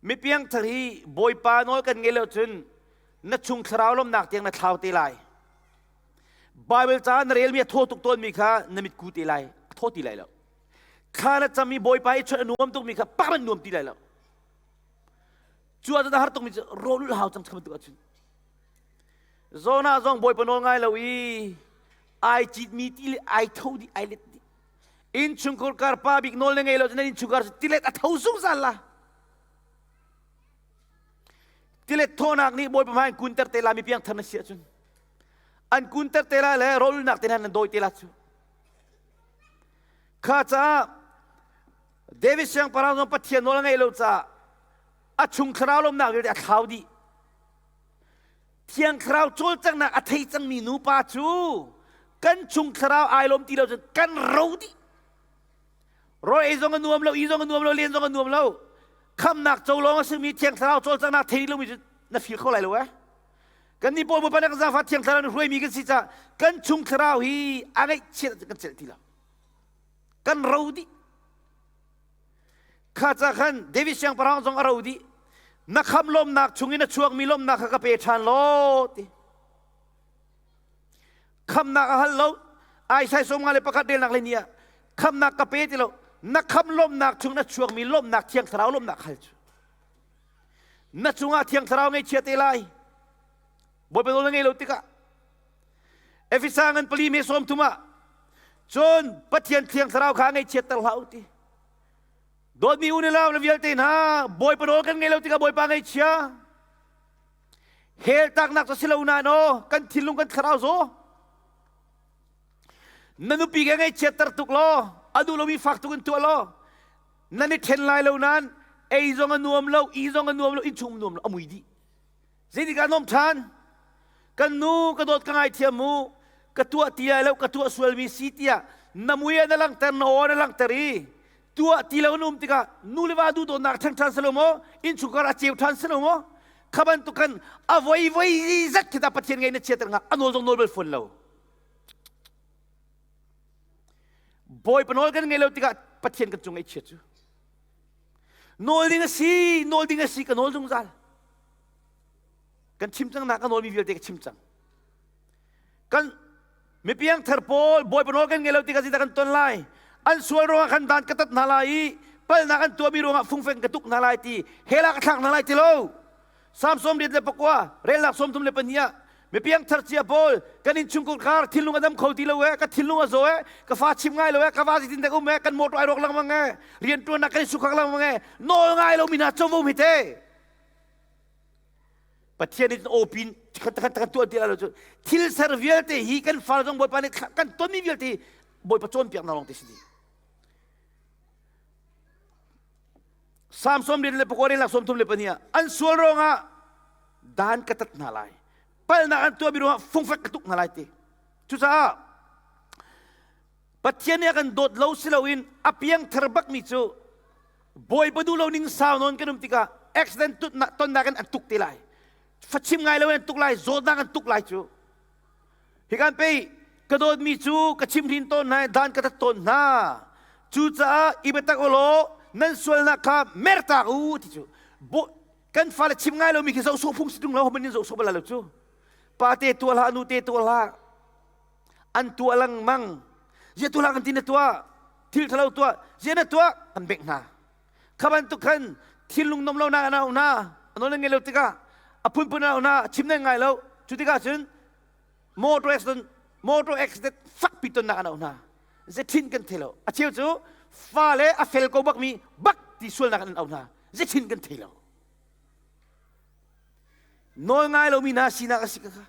Mi piangthar hi Bawipa nawl kan ngei lo cun na chung thlarau lawmnak tiang na thlau te lai. Bible ca na relmi a thaw tuk tawnmi kha na mit ku te lai, a thaw ti lai lo. Thla na cam i Bawipa i chawnh a nuam tukmi kha pak man nuam ti lai lo. Cu ah cun a har tukmi cu rawl ulh hau cang bantuk ahcun. Jonah zong Bawipa nawl ngai lo i ai citmi ti le ai tho dih ai let dih. Innchungkhar kar pa bik nawl na ngei lo cun nan innchungkhar cu tilet a tho zungzal la. Tilet thawnak nih Bawipa hmai in kunter te la mi piangthar na si ahcun an kunter te la le rawl ulnak te nan dawi te la cu. Kha caah David siangpahrang zong Pathian nawl a ngeih lo caah a chung thlarau lawmnak vialte a thlau dih. Thiang thlarau cawlcanghnak a thei cangmi nupa cu kan chung thlarau ai lawm ti lo cun kan ro dih. Rawl ei zong a nuam lo, i zong a nuam lo, len zong a nuam lo. Khamnak co lawng a simi thiang thlarau cawlcanghnak thei lomi cu na feel kho lai lo eh. Kan nih pawl Bawipa nih kan zaangfah thiang thlarau nih hruaimi kan si caah kan chung thlarau hi a ngaihchiat kan celh ti lo. Kan ro dih. Kha ca khan David siangpahrang zong a ro dih. Na kham lawmnak chungin a chuakmi lawmnak kha ka pe ṭhan law ti. Khamnak a hal lo. Isaiah 51 relnak le ni ah khamnak ka pe ti lo. Na kham lawmnak chung na chuakmi lawmnak thiang thlarau lawmnak hal cu. Na cungah thiang thlarau ngeichia te lai. Bawipa nawl na ngei lo tikah Efesa ngan pali me sawm thum ah cun Pathian thiang thlarau kha ngaihchiatter hlah u ti. Dawtmi u le nau le vialte hna Bawipa nawl kan ngei lo tikah Bawipa ngaihchia. Hell taknak cu si lo nain aw kan thinlung kan thlarau zaw. Na nupi ke ngaihchiatter tuk law a duh lomi fak tuk in tuah law nan i ṭhen lai lo nain ei zong a nuam lo, i zong a nuam lo, innchung nuam lo, a mui dih. Zeitik ah nuam ṭhan? Kan nu ka dawt ka ngaithiam mu, ka tuah ti lai lo, ka tuah sualmi si tiah na mui ah na langhter, na aw na langhter i tuah ti lo na um tikah nu le va duhdawtnak ṭheng ṭhan si lo maw? Innchungkhar a ceu ṭhan si lo maw? Kha bantuk khan a voi voi zat khi ta Pathian ngei na chiater hnga, a nawl zong nawl bal fawn lo. Bawipa nawl kan ngei lo tikah Pathian kan cung ngaihchiat cu. Nawl ding a si, nawl ding a si, ka nawl zungzal. Kan chim cang na ka nawlmi vialte ka chim cang. Kan mipiang thar pawl Bawipa nawl kan ngei lo tikah zeidah kan ton lai? An sual ruangah khan dan ka tat hna lai i palnak an tuahmi ruangah fungfeng ka tuk hna lai ti hell ah ka thlak hna lai ti lo. Psalm 89 relnak 32 ah mipiang thar cia pawl kan innchungkhar kar thinlung a dam kho ti lo e ka thinlung a zaw e ka fa chim ngai lo e ka va zeitin dek um e kan motor ai rawk lengmang e riantuannak kan i sukhak lengmang e nawl ngai lo mi hna covo mi te Pathian nih awpin kan kan kan tuah ti lo cu thil ser vialte hi kan far zong Bawipa nih kan tonmi vialte Bawipa cawnpiak na lawng te si dih Psalm 94 relak 32 ah an sual ruangah dan ka tat hna lai palnak an tuahmi ruangah fungfek ka tuk hna lai ti cucaah Pathian nih a kan dawt lo si loin a piangthar bakmi cu Bawipa duh lo ning sau nawn kan um tikah accident tonnak in an tuk te lai fachim ngai lo in an tuk lai zawtnak an tuk lai cu Hikan pei ka dawtmi cu ka chimhrin tawn hna i dan ka tat tawn hna. Cucaah i biatak u law nan sualnak kha mertak u ti cu. Kan fale chim ngai lomi khi zoh sawh phung si tung lo, homan in zoh sawh bal lo cu. Pa te tuah hlah, nu te tuah hlah. An tuah lengmang. Zia tuah hlah kan ti na tuah. Thil thalo tuah. Zia na tuah kan bengh hna. Kha bantuk khan thinlung nom lonak an auh hna. An nawl ngei lo tikah a phunphun an auh hna. Chim nan ngai lo. Cu tikah cun motor accident motor accident fakpi tonnak an auh hna. Zethin kan thei lo. A cheu cu fale a fel ko bakmi bak ti sualnak an auh hna. Zethin kan thei lo. Nawl ngai lomi hna sinak a si ka kha.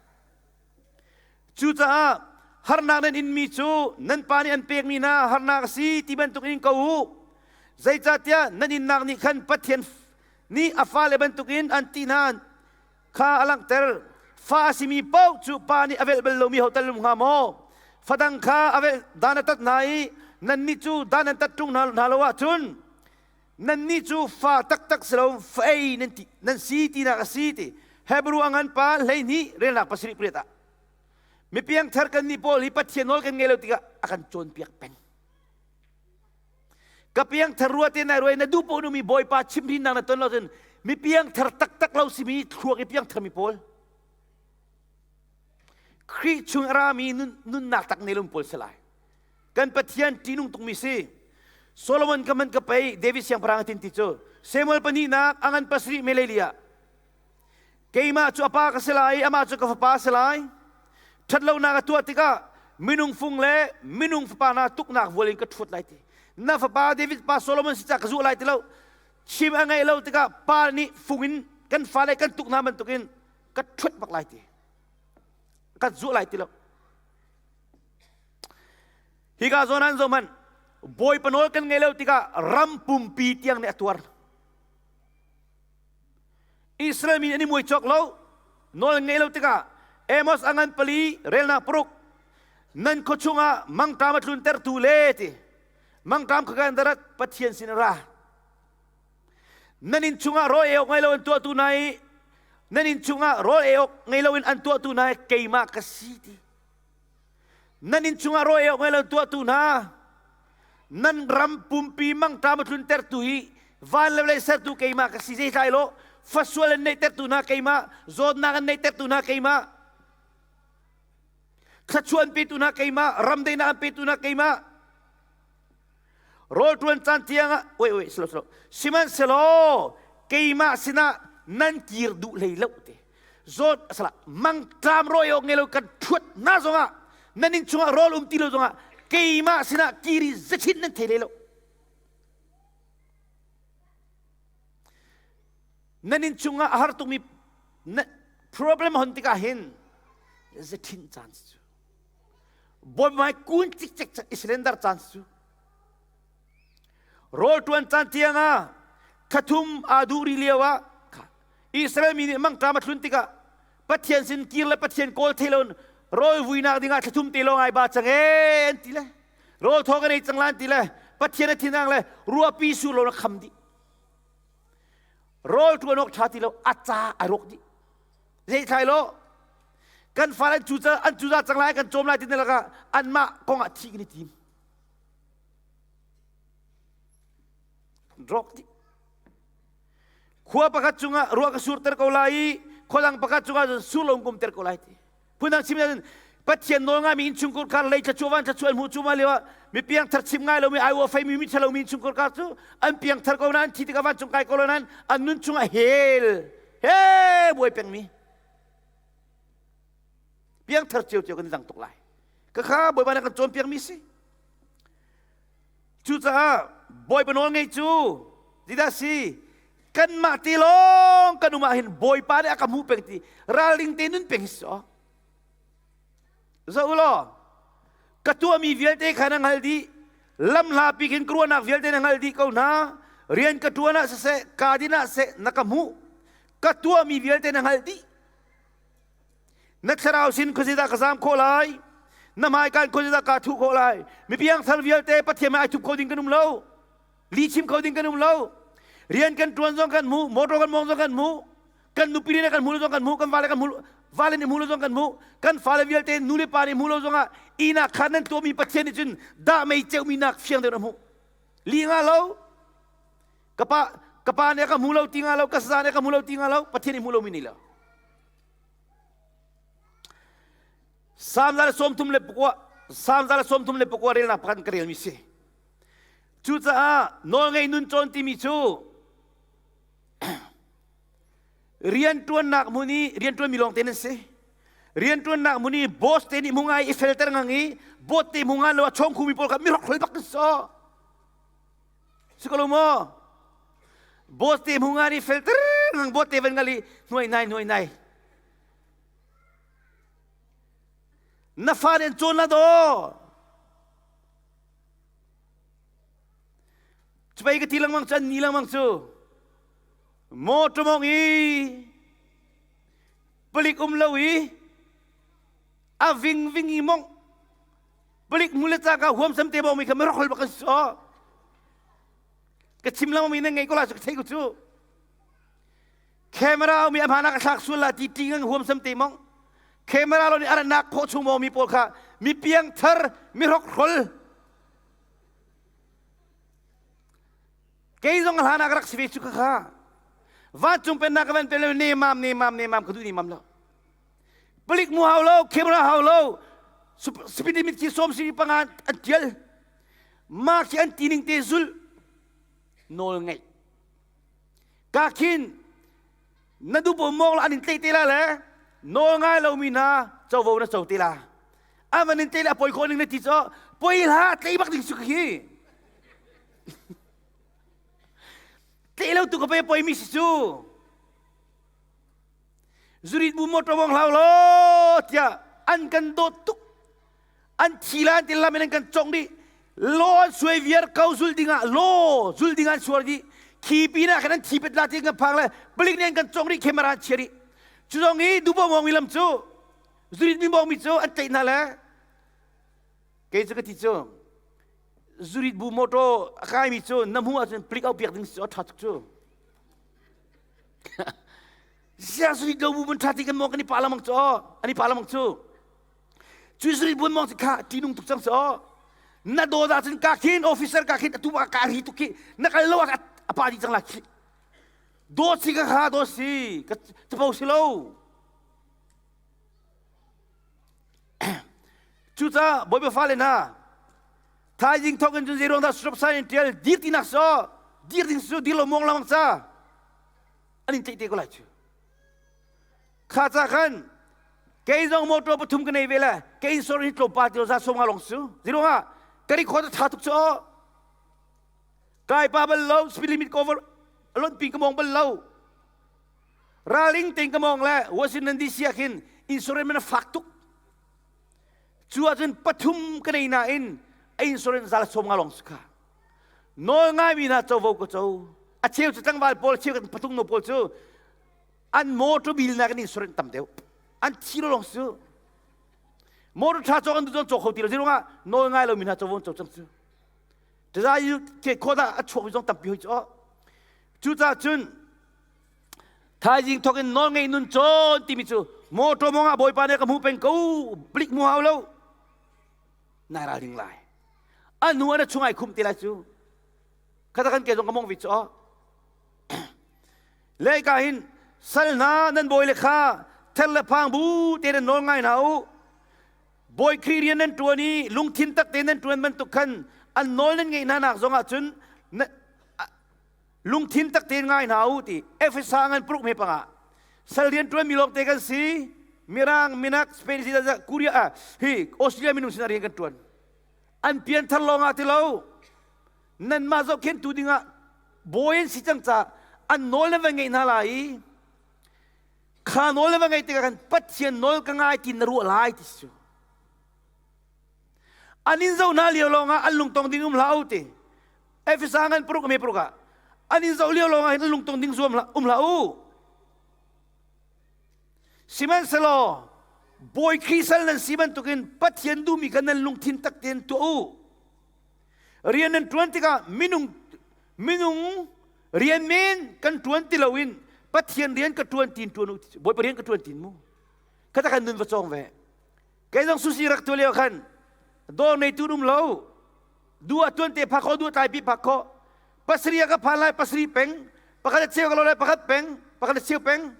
Cucaah harnak nan inmi cu nan pa nih an pekmi hna harnak a si ti bantuk in ko u. Zeicahtiah nan innak nih khan Pathian nih a fale bantukin an ti hna kha a langhter. Fa a simi paoh cu pa nih a velh bal lomi ho tal um hnga maw? Fadang kha a velh dan a tat hna i nannih cu dan an tat ṭung hna lo ahcun nannih cu fa taktak si lo fa ei nan, ti, nan si tinak a si ti Hebrew a ngan pa 12 relnak 7 pariat ah mipiang thar kan nih pawl hi Pathian nawl kan ngei lo tikah a kan cawnpiak peng ka piang thar rua te nai ruai na duh poh numi bawipa chimhrinnak na ton lo cun mi piang thar taktak lo simi thluak i piang thar mi pawl Khrih chung a rami nunnak tak ne lung pawl si lai Kan Pathian ṭihnung tukmi si. Solomon ka man ka pei David siangpahrang a tin ti cu Samuel pahnihnak a ngan pasarih meleli ah keimah cu a pa ka si lai i amah cu ka fapa a si lai. Ṭhatlonak a tuah tikah minung fung le minung fapa hna tuknak vual in ka ṭhuat lai ti. Na fapa David pa Solomon si ca ka zuh lai ti lo. Chim a ngeih lo tikah pa nih fung in kan fale kan tuk hna bantukin ka ṭhuat bak lai ti. Ka zuh lai ti lo. Hika zawn an zoh hmanh Bawipa nawl kan ngei lo tikah ram pumpi tiang nih a tuar. Israel mi an i muai cawk lo nawl ngei lo tikah Amos a ngan pali relnak paruk nan khua chungah mangṭam a tluntertu le ti mangṭam kha kan darat Pathian sin ra nan inn chungah rawl ei awk ngei lo an tuahtu hna i nan inn chungah rawl ei awk ngei lo in an tuahtu hna i keimah ka si ti Nan inn chungah rawl ei awk ngei lo tuahtu hna, nan ram pumpi mangṭam a tluntertu hi van le vawlei sertu keimah ka si zeitlai lo fasual an neihtertu hna keimah zawtnak an neihtertu hna keimah thluachuah an petu hna keimah ramdaihnak an petu hna keimah Rawl ṭuan caan tiang ah wait wait slow slow sihmanhsehlaw keimah sinah nan kir duh hlei lo te zawt asala mangtlam rawi awk ngei lo kan ṭhuat hna zongah nan inn chungah rawl um ti lo zongah keimah sinah kiri zachin nan thei hlei lo nan inn chungah a har tukmi problem hon tikah hin zachin caan cu Bawi kun cikcek cak i cylinder caan cu rawl ṭuan caan tiang ah thlathum aa duh rih lio ah Israel mi nih mangṭam a thlun tikah Pathian sin kir le Pathian kawl thei lo rawl vuinak dingah thlathum te lawng ai ba cang ee an ti le rawl thaw kan ei cang lan ti le Pathian a thinang le ruahpi sur lo na kham dih rawl ṭuan awk ṭha ti lo a ca ai rawk dih Zeithlai lo kan fale an cu an cuza cang lai kan cawm lai ti lakah anmah kong ah thih kan i tim. Drog ti. Khua pakhat cungah ruah ka surter ko lai i khua dang pakhat cungah sur lo kum ter ko lai ti. Phundang chim ahcun Pathian nawl ngaimi innchungkhar kar lei thluachuah van thluachuah an hmuh cu ma lio ah mi piangthar chim ngai lomi ai ua feimi mi ṭhalo mi innchungkhar kar cu an piangthar ko nain thi tikah vancung kai ko lo nain an nun chungah hell he buai pengmi piangthar ciocio kan i dang tuk lai ka kha bawipa nih kan cawnpiakmi si cucaah bawipa nawl ngei cu tidah si kanmah ti lawng kan um ah hin bawipa nih a ka hmuh peng ti ralring te nun peng hi si zoh law ka tuahmi vialte kha na hngal dih lam hlapi khin ka ruahnak vialte na hngal dih ko hna rian ka ṭuan ah siseh kaa din ah seh na ka hmuh ka tuahmi vialte na hngalh dih na thlarau sin khuazeidah ka zaam khawh lai na hmaikaan khuazeidah kaa thuh khawh lai mipiang thar vialte Pathian ai thup kho ding kan um lo li chim kho ding kan um lo rian kan ṭuan zong kan hmu motor kan mawng zong kan hmu kan nupi nih kan hmu lo zong kan hmu kan vale kan hmu vale nih hmu lo zong kan hmu kan fale vialte nu le pa nih hmu lo zong ah inak khan nan tuahmi Pathian nih cun dah mei ceumi nak fiang deuh na hmuh li nga lo ka pa ka pa nih ka hmu lo ti nga lo ka sa nih ka hmu lo ti nga lo Pathian nih hmu lomi ni lo Salm 134 Salm 134 relnak pakhat ka relmi si cucaah nawlngei nun cawn timi cu rianṭuannak hmun i rianṭuanmi lawng te nan si. Rianṭuannak hmun i boss te nih hmu ngai i felter ngang i bot te hmu ngan lo a chawng khumi pawl kha mirok hlol bak kan so. Si ko lo maw? Boss te hmu ngan i felter ngang bot te van ngal i hnuai nai hnuai nai. Na fa nih an cawn la daw. Cupai ka ti lengmang cu an ni lengmang cu. Mawṭaw mawng i palik um lo i a vingving i mongh palik mu le cangka huamsam te bawmi kha mirok bak an si ka chim lengmang mi nan ngei ko la cu ka thei ko cu camera mi a hmaan ah ka thlak sual la ti ti ngang huamsam te mong camera lo nih a ranak khawh chung mi pawl kha mi piang thar mi hrokhrol Kei zong hlan ah ka rak si ve cu ka kha. Vancung pennak ka van pe lo ne mam ne mam ne mam ka duh ni mam lo. Palik mu hau lo, camera hau lo, speed limit khi som si panga an tial. Ma khi an tining te zul nawl ngeih. Ka khin na du bo mong la an in tlei te la le nawl ngai lo mi hna covo na co te la. Avan in tlei le a poi khawh ning na ti cho poi hla tlei bak ding su khi. Tleh lo tu ka pe poi mi si cu. Zurit bu motor wong hlau lo tiah an kan dawt tuk. An thi la an ti lam in an kan cong dih. Law an suai viar ko zul dingah law zul ding an suar dih. Khi pinah khan an thi pet la ti kan phang le palik nih an kan cong dih camera an chia dih. Cu zong i dubo mong mi lam cu zurit mi mong mi cu an tlaih hna le kei cu ka ti cu zurit bu motor a kaimi cu na hmuh ahcun plik au piak ding si a ṭha tuk cu ziah zurit lo bu mun ṭha ti kan mong kan i pa lamang cu an i pa lamang cu cu zurit bu mong kha ṭinung tuk cang cu na dawt ahcun ka khin officer ka khin atu ka ri tuk khi na kal lo ah a pa dih cang la khi dawt si ka kha dawt si ka capo si lo Cucaah Bawipa fale hna, thaizing thawk in cun zeiruang dah stop sign in ṭial dir tinak so dir ding su dir lo muang lamang ca an in tlaih te ko lai cu. Kha ca khan kei zong motor pathum ka nei ve le kei sor hi tlawmpal ti lo za som nga long su. Zeiruangah ka record a ṭha tuk cu kai pa bal lo speed limit cover lon pi ka mong bal lo. Ralring tein ka mawng le Washington DC ah khin insurance man a fak tuk. Cu ahcun pathum ka nei nain a insurance zal som nga lawng si kha. Nawl ngaimi hna covo ka co. A cheu cu tlangval pawl, a cheu kan patung no pawl cu an motor bill na kan insurance tam deuh. An thi lo lawng si cu. Motor tha cawk an duh cawk kho ti lo. Zeiruangah nawl ngai lomi hna covo an co cang cu. Taza ke khawt ah a chuakmi zong tampi hoi cu. Cucaah cun Thaizing thawk in nawlngeih nun cawn timi cu mawṭaw mawng ah Bawipa nih ka hmuh peng ko blik mu hau lo nai ralring lai a hnu ah na chung ai khum te lai cu khata kan ke zong ka mong vi cu le ka hin sal hna nan bawi le kha ther le phang bu te nan nawl ngai hna u Bawi Khrih rian nan ṭuan i lungthin tak te nan ṭuan bantuk khan an nawl nan ngeih hna nak zong ah cun lungthin tak tein ngai hna u ti Efesa ngan pruk me panga sal rian tuan mi lawng te kan si mirang minak Spain si Korea ah hi Australia minung sin rian kan tuan an pian thar lawng ah ti lo nan mah zohkhen tu dingah bawi an si cang ca an nawl nan va ngeih hna lai i kha nawl nan va ngeih tikah khan Pathian nawl ka ngai ti na ruah lai ti cu an in zoh hna lio lawng ah an lungtong ding um hlah u ti Efesa ngan paruk me paruk ah an in zoh lio lawng ah hin an lungtong ding zuam hlah um hlah u sihmanhsehlaw Bawi Khrih sal nan si bantukin Pathian duhmi kha nan lungthin tak tein tuah u rian nan ṭuan tikah minung minung rian men kan ṭuan ti loin Pathian rian ka ṭuan tin ṭuan u Bawipa rian ka ṭuan tin mu khata kan nun va cawng ve kei zong susi rak tu lio khan dawr nei tu um lo du a tuan te phak kho du tlai pi phak kho pasari ka phan lai pasari peng pakhat a cheu ka lo lai pakhat peng pakhat a cheu peng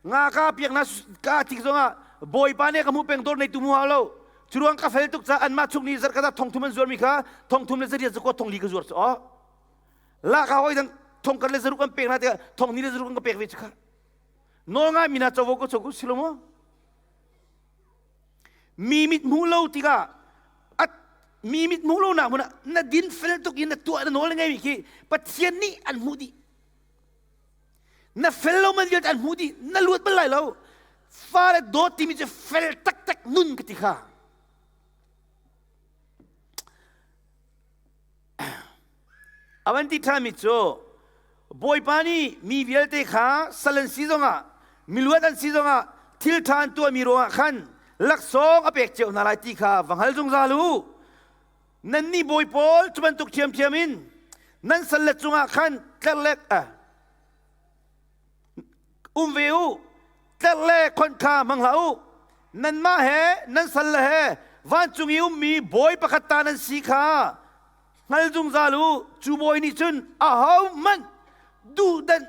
nga ka piak na ka tik zongah bawipa nih ka hmu peng dawr nei tu mu hau lo curuang ka fel tuk ca anmah chung ni zar ka thong thum an zuar mi kha thong thum le zariat zakua thong li ka zuar cu o la ka hoi dang thong kar le zaruk an pek na tikah thong ni le zaruk an ka pek ve chu kha nawl ngai mina covo ko choku silomo. Mi mit hmuh lo tikah mi mit hmuh lonak hmun ah na din fel tuk in na tuah na nawl na ngeimi khi Pathian nih an hmuh dih. Na fel lo man vialte an hmuh dih. Na luat bal lai lo. Fale dawt timi cu fel taktak nun ka ti kha. A van ti ṭhanmi cu Bawipa nih mi vialte kha sal an si zongah miluat an si zongah thil ṭha an tuahmi ruangah khan laksawng a pek cio hna lai ti kha va hngal zungzal u. Nannih bawi pawl cu bantuk ṭhiamṭhiam in nan salle cungah khan tlerh le um ve u. Tlerh le khonh kha hmang hlah u. Nanmah he nan salle he vancung i ummi bawi pakhat ta nan si kha hngal zungzal u. Cu bawi nih cun ahohmanh duhdanh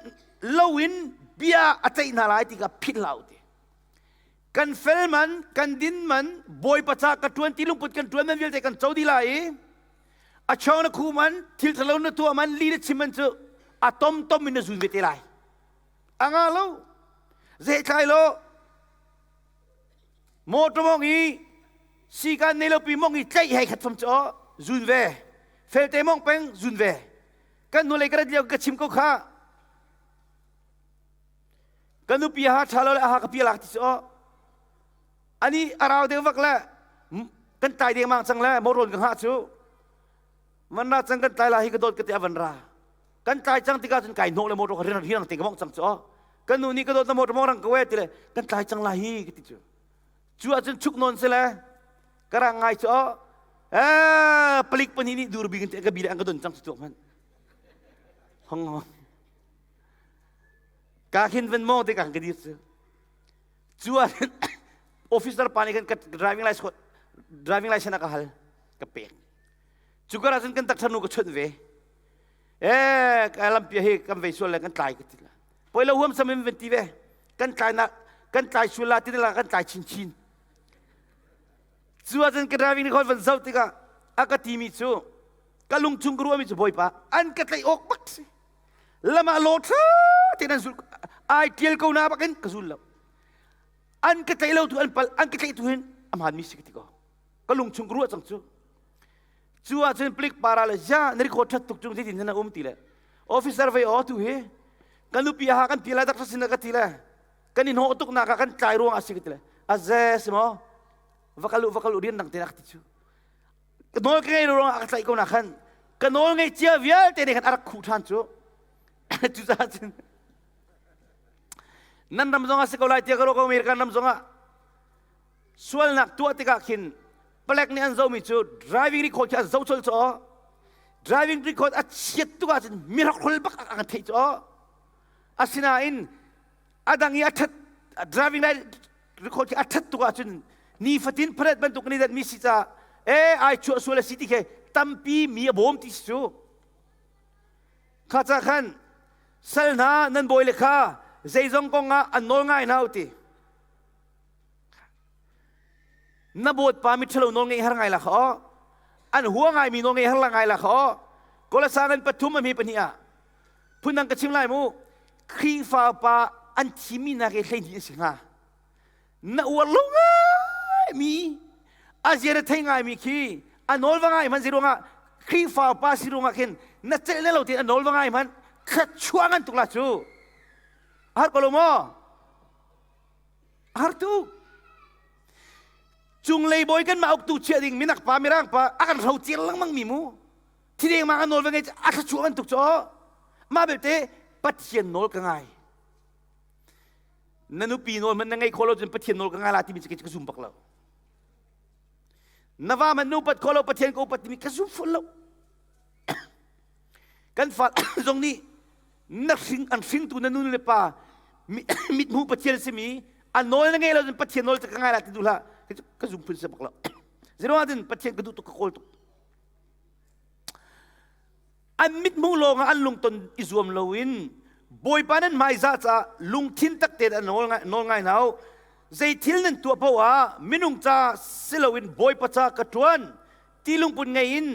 loin bia a ceih hna lai ti kha philh hlah u ti. Kan fel man, kan din man, bawipa ca ka ṭuan ti lungput kan ṭuan man vialte kan co dih lai i a chong na khu man, thil ṭhalo na tuah man, li na chim man cu a tomtom in na zun ve te lai. A nga lo. Zetlai lo. Motor mong i sikan nei lo pi mong i tlaih hei khat fam cu zun ve. Felte mong peng zun ve. Kan hnulei ka rat lio ka chim ko kha. Ka nupi ha ṭha lo le a ha ka pi lak ti cu ani a rau deuh vak le kan tlai dengmang cang le moron ka hngah cu van ra cang kan tlai la hi ka dawt ka ti a van ra kan tlai cang tikah cun kai hnawh le motor ka rian riang te ka mong cang cu kan nu nih ka dawt na motor mong rang ka we ti le kan tlai cang la hi ka ti cu cu ahcun chuk nawn si le ka rang ngai cu eh palik pahnih nih dur bik in ka bi le an ka don cang cu tuak hmanh hong hong Ka khin van mong te ka ka dir cu. Cu ah officer pa nih khan ka driving license driving license a ka hal ka pek. Cu kar ahcun kan takthar nu ka chawnh ve. Eh ka lampi hi kan vei sual le kan tlai ka ti la. Poi lo huam sam in van ti ve. Kan tlai nak kan tlai sual la ti la kan tlai chinchin. Cu ahcun ka driving record van zoh tikah a ka timi cu ka lungchung ka ruahmi cu bawipa an ka tlaih awk bak si. Lam ah law ṭha tein an zul ai ṭial ko na bakin ka zul lo. An ka tlaih lo tu an pal an ka tlaih tu hin a hmaanmi si ka ti ko. Ka lung chung ka ruah cang cu. Cu ahcun palik para le ya na record ṭhat tuk cung zeitin na um ti le officer vei aw tu hi kan nupi ha kan pi lai dak sin ka ti le kan i hnawh tuk nak ah kan tlai ruang ah si ka ti le a ze si maw va kal u va kal u rian dang te nak ti cu Ka nawl ka ngei lo ruangah ka tlaih ko na khan ka nawl ngei cia vialte nih khan a rak khuh ṭhan cu. Cucaah cun nan ram zongah si ko lai tiah ka ruah ko American ram zongah sualnak tuah tikah khin palek nih an zohmi cu driving record khi an zoh colh cu driving record a chiat tuk ahcun miracle bak a kan theih cu asinain a dang i a ṭhat driving record khi a ṭhat tuk ahcun nifatin pharet bantuk ni dat mi si ca e ai chuah sual a si ti khi tampi mi a bawm ti si cu kha ca khan sal hna nan bawi le kha zeizong kong ah an nawl ngai hna u ti na bawt pa mi ṭhalo nawl ngei har ngai la kha aw an hua ngai mi nawl ngei har la ngai la kha aw Kolasa kan pathum a mi pahnih ah phundang ka chim lai mu Khrihfa pa an thimmi nak i 12 a si hnga na uar lo ngaimi a zia na thei ngaimi khi a nawl va ngai hmanh si ruangah Khrihfa pa si ruangah khin na celh na lo tein a nawl va ngai hmanh thluachuah ngan tuk la cu a har ko lo maw a har tuk cunglei bawi kan mah uktu chiah ding minak pa mirang pa a kan hro ciar lengmang mi mu thideng ma a nawl va ngei a thluachuah ngan tuk cu mah belte Pathian nawl ka ngai na nupi nawl man na ngei kho lo cun Pathian nawl ka ngai la timi cu ka zum bak lo na va man nu pat kho lo Pathian ka upat timi ka zum ful lo kan fa zong nih na hring an hringtu na nu le pa mithmu Pathian simi a nawl na ngei lo cun Pathian nawl ka ngai la ti duh hlah ka zum phun se bak lo zeruang ah Pathian ka duh tuk ka kawl tuk An mithmuh lawngah an lungton i zuam loin Bawipa nan hmaizah caah lungthin tak tein an nawl ngai hna u. Zei thil nan tuah paoh ah minung ca si loin Bawipa ca ka ṭuan ti lungput ngei in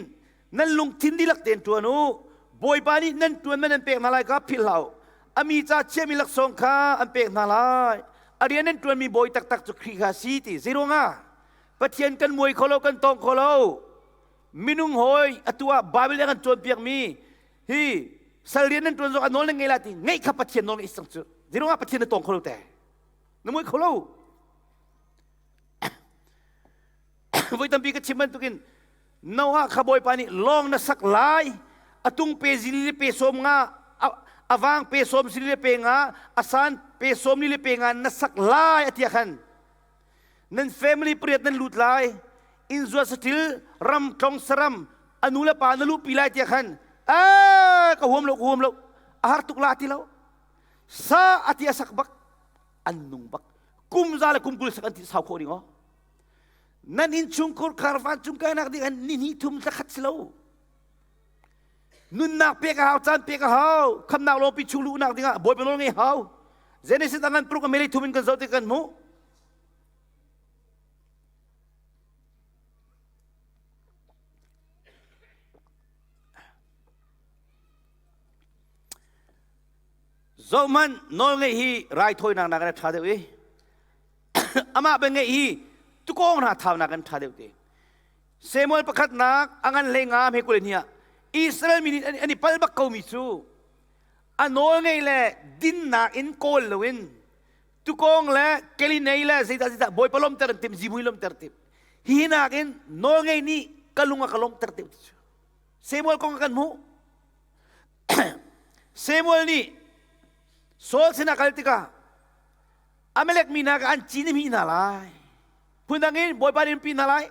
nan lungthin dihlak tein ṭuan u. Bawipa nih nan ṭuan man an pek hna lai kha philh hlah u. A mi ca chiahmi laksawng kha an pek hna lai. A rian nan ṭuanmi bawi taktak cu Khrih kha a si ti. Zeiruangah? Pathian kan muai kho lo, kan tong kho lo. Minung hawi atu ah Bible kan cawnpiakmi hi sal rian nan ṭuan zong a nawl nan ngei la ti ngeih kha Pathian nawl ngeih sang cu. Zeiruang ah Pathian na tong kho lo te? Na muai kho lo. Voi tampi ka chim bantukin Noah kha Bawipa nih lawng na sak lai a tung pe zili le pe sawm nga a vang pe sawm zili le pe nga a san pe sawm li le pe nga na sak lai a ti khan nan family pariat nan lut lai inn zuat satil ram tlong saram a nu le pa na luhpi lai tiah khan a ka huam lo ka huam lo a har tuk la ti lo sa a ti a sak bak an nung bak kum za le kum 20 sak an ti sau khawh ding o nan innchungkhur khar vancung kainak ding an ni hnih thum thla khat si lo nunnak pek a hau caan pek a hau khamnak lawpi chung luhnak dingah bawipa nawl ngei hau Genesis angan pruk a meli thum in kan zoh ti kan hmuh Zohhmanh nawlngeih hi raithawinak nakin a ṭha deuh i amah biangeih hi tukawng hna thaunak in ṭha deuh ti. Samuel pakhatnak a ngan hlei nga hme 22 ah Israel mi nih an i pal bak komi cu a nawlngeih le dinnak in kawl loin tukawng le kelinei le zeidah zeidah bawipa lawmter an timh zihmui lawmter timh hi nakin nawlngei nih ka lung a ka lawmter deuh ti cu Samuel kong kan hmuh Samuel nih Saul sinah kal tikah Amalek mi hna kha an cin i hna lai. Phundang in Bawipa nih pi hna lai.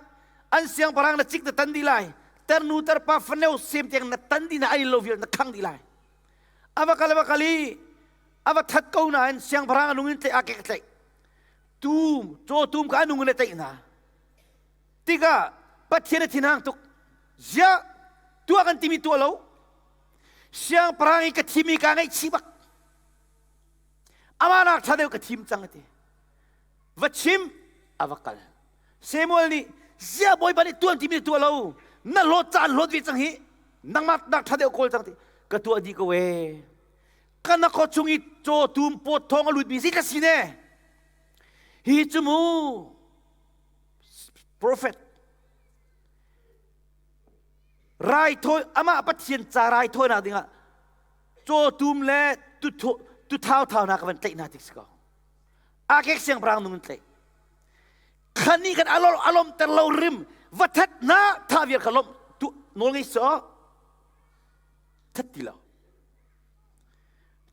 An siangpahrang na cik na tan dih lai. Tarnu tarpa faneu sem tiang na tan dih na ai lo vial na khang dih lai. Ava kal ava kal i ava that ko nain siangpahrang a nung in tlaih a kek tlaih. Tum caw tum kha a nung in a tlaih hna. Tikah Pathian a thinhang tuk. Ziah tuah kan timi tuah lo. Siangpahrang i ka thimi kaa ngaihchih bak. Amah nak ṭha deuh ka thim cang a ti. Va chim a va kal. Samuel nih ziah Bawipa nih tuan timi tuah lo. Na hlawt caan hlawt ve cang hi. Nangmah nak ṭha deuh kawl cang ti. Ka tuah dih ko ee. Ka na khaw chung i caw tum pawt thawng a lutmi si ka si ne. Hi cu mu prophet raithawi amah Pathian ca raithawinak dingah cawtum le tuthau thau hna ka van tlaih hna tik si ko akek siangpahrang nung in tlaih khan nih kan alom alomter lo rim va that na tha vial kha lom tu nawl ngei so that ti lo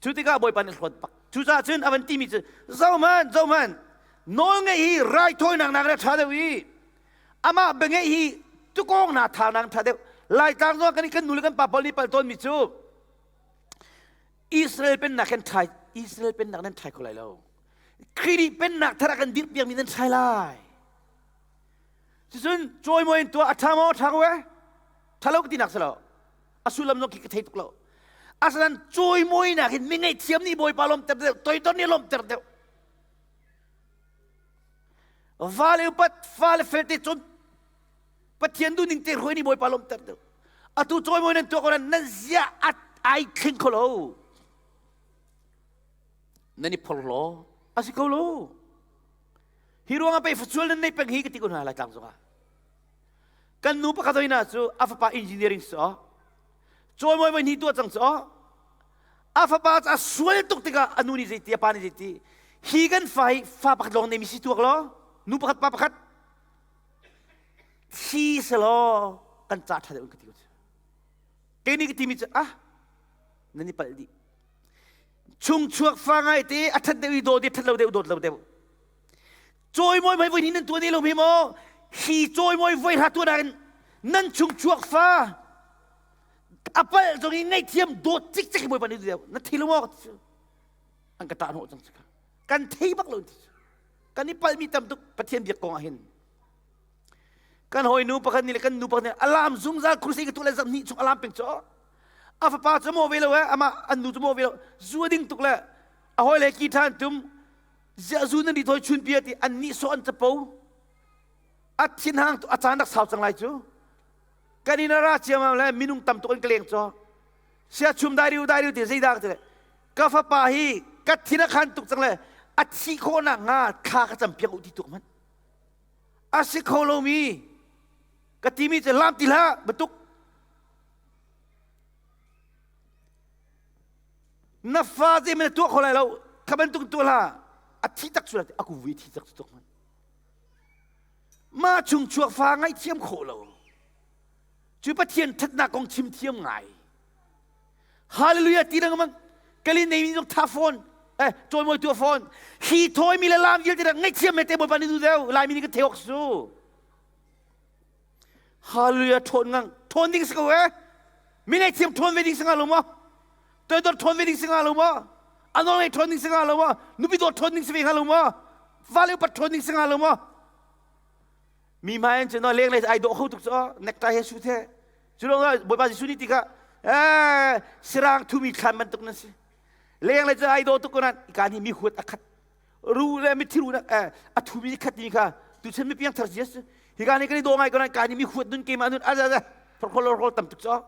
Cu tikah Bawipa nih hlawt bak. Cucaah cun a van timi cu zohhmanh, zohhmanh, nawl ngeih hi raithawinak nak in a ṭha deuh i amah biangeih hi tukawng hna thaunak in ṭha deuh. Laitlang zong kan kan nu le kan pa pawl nih palh tawnmi cu Israel pennak kan ṭhai Israel pennak nan ṭhai kho lai lo. Khrih pennak thar ah kan dirhpiakmi nan ṭhai lai. Cucun cawimawi in tuah a ṭha maw ṭha ko eh? Ṭha lo ka tinak si lo. A sullam zong khi ka thei tuk lo. Asinain cawimawinak hin mi ngaihthiam nih Bawipa lawmter deuh, toidor nih lawmter deuh. Vale upat, fale felte cun Pathian duhning te hruai nih Bawipa lawmter deuh. Atu cawimawi nan tuah ko nan zia ai thleng kho lo. Nan i phorhlaw a si ko lo. Hi ruangah pei facual nan nei peng hi ka ti ko hna lai tlang zongah. Kan nu pakhat hoi na cu a fapa engineering si aw. Cawimawi voi hnih tuah cang cu aw. A fapa cu a sual tuk tikah a nu nih zeiti a pa nih zeiti hi kan fa hi fa pakhat lawng neimi si tuak law nu pakhat pa pakhat thi selaw kan ca ṭha deuh in ka ti ko cu. Kei nih ka timi cu ah nan i palh dih. Chungchuak fa ngai te a ṭhat deuh i dawt i ṭhat lo deuh dawt lo deuh. Cawimawi mei voi hnih nan tuan lo mi maw? Hi cawimawi voi hra tuan ahhin nan chung chuak fa a palh zong i ngaihthiam dawt cikcek hi Bawipa nih deuh na thei lo maw an ka ṭah hnawh cang cika kan thei bak lo ti kan i palhmi tam tuk Pathian biak kong ah hin kan hawinu pakhat nih le kan nu pakhat nih alam zungzal crusade ka tuah le zarh hnih chung alam peng cu a fapa cu maw ve lo eh amah an nu cu maw ve lo zu a ding tuk le a hawi le ki ṭhan tum ziah zu nan ri thawi chun pia ti an nih sawh an capo a thinhang a caan rak sau cang lai cu kan in ra ciamam le minung tam tuk in ka leng caw sia chum dai riu dai riu ti zeidah ka ti ka fapa hi ka thin a khan tuk cang le a thi khawh nak hnga thla ka cam piak u ti tuk man. A si kho lomi ka timi cu lam ti hlah batuk. Na fa zei na tuah kho lai lo kha bantuk tuah hlah a thi tak cu a ku vui thi tak cu tuk man. Ma chung chuak fa ngaihthiam khawh lo. Cu Pathian ṭhatnak kong chim thiam ngai. Hallelujah ti lengmang. Kalin nei mi zong tha fawn. Eh, cawimawi tu fawn. Hi thawi mi le lam vialte rak ngaihthiam me te Bawipa nih du deu. Laimi nih ka theok su. Hallelujah ṭhawn ngang. Ṭhawn ding si ko eh. Mi ngaihthiam ṭhawn ve ding si nga lo maw? Toidor ṭhawn ve ding si nga lo maw? A nawl ngei ṭhawn ding si nga lo maw? Nupi dawt ṭhawn ding si ve nga lo maw? Vale upat ṭhawn ding si nga lo maw? Mi hmai an cun leng lei ai dawh kho tuk cu necktie he suit he cu lawng ah Bawipa Jesuh nih tikah eh sirang thumi thlan bantuk nan si leng lei cu ai dawh tuk ko nan ka nih mi huat a khat ru le mithi ru eh a thumi khat mi kha tuchan mi piang thar Jesu hi ka nih kan i daw ngai ko nan ka nih mi huat nun keimah nun aza aza phorkhol rol tam tuk cu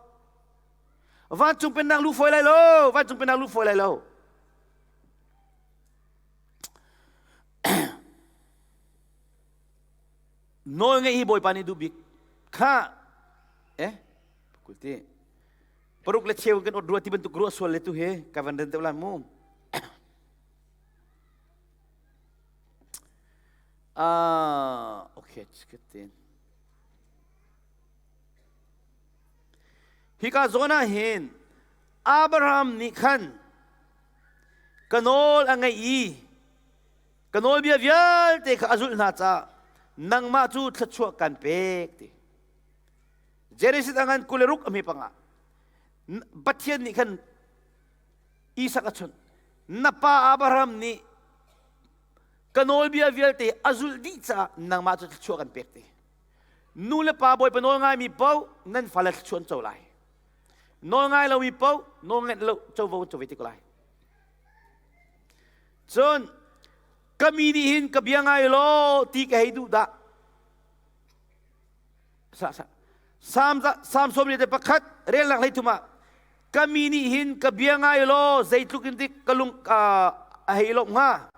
vancung pennak lu foi lai lo vancung pennak lu foi lai lo Nawl ngeih hi Bawipa nih duh bik. Kha eh kulte paruk le cheu kan ot rua ti bantuk ruah sual le tu he ka van ren deuh lai mu. Ah, okay, chikitin. Hika zawn ah hin Abraham nih khan ka nawl a ngeih i Ka nawlbia vialte kha a zulh hna caah nangmah cu thluachuah kan pek ti. Genesis a ngan 26 a hme panga. Pathian nih khan Isak a chunh. Na pa Abraham nih ka nawlbia vialte a zulh dih caah nangmah cu thluachuah kan pek ti. Nu le pa Bawipa nawl ngaimi paoh nan fale thluachuah an co lai. Nawl ngai lomi paoh nawl ngeih lo covo an co ve te ko lai. Cun ka mi nih hin ka bia ngai law ti ka hei duh dah. Sa sa Sam Sam sawm le pakhat relnak hlei thum ah ka mi nih hin ka bia ngai law zeitluk in dik ka lung a hei lawmh hnga.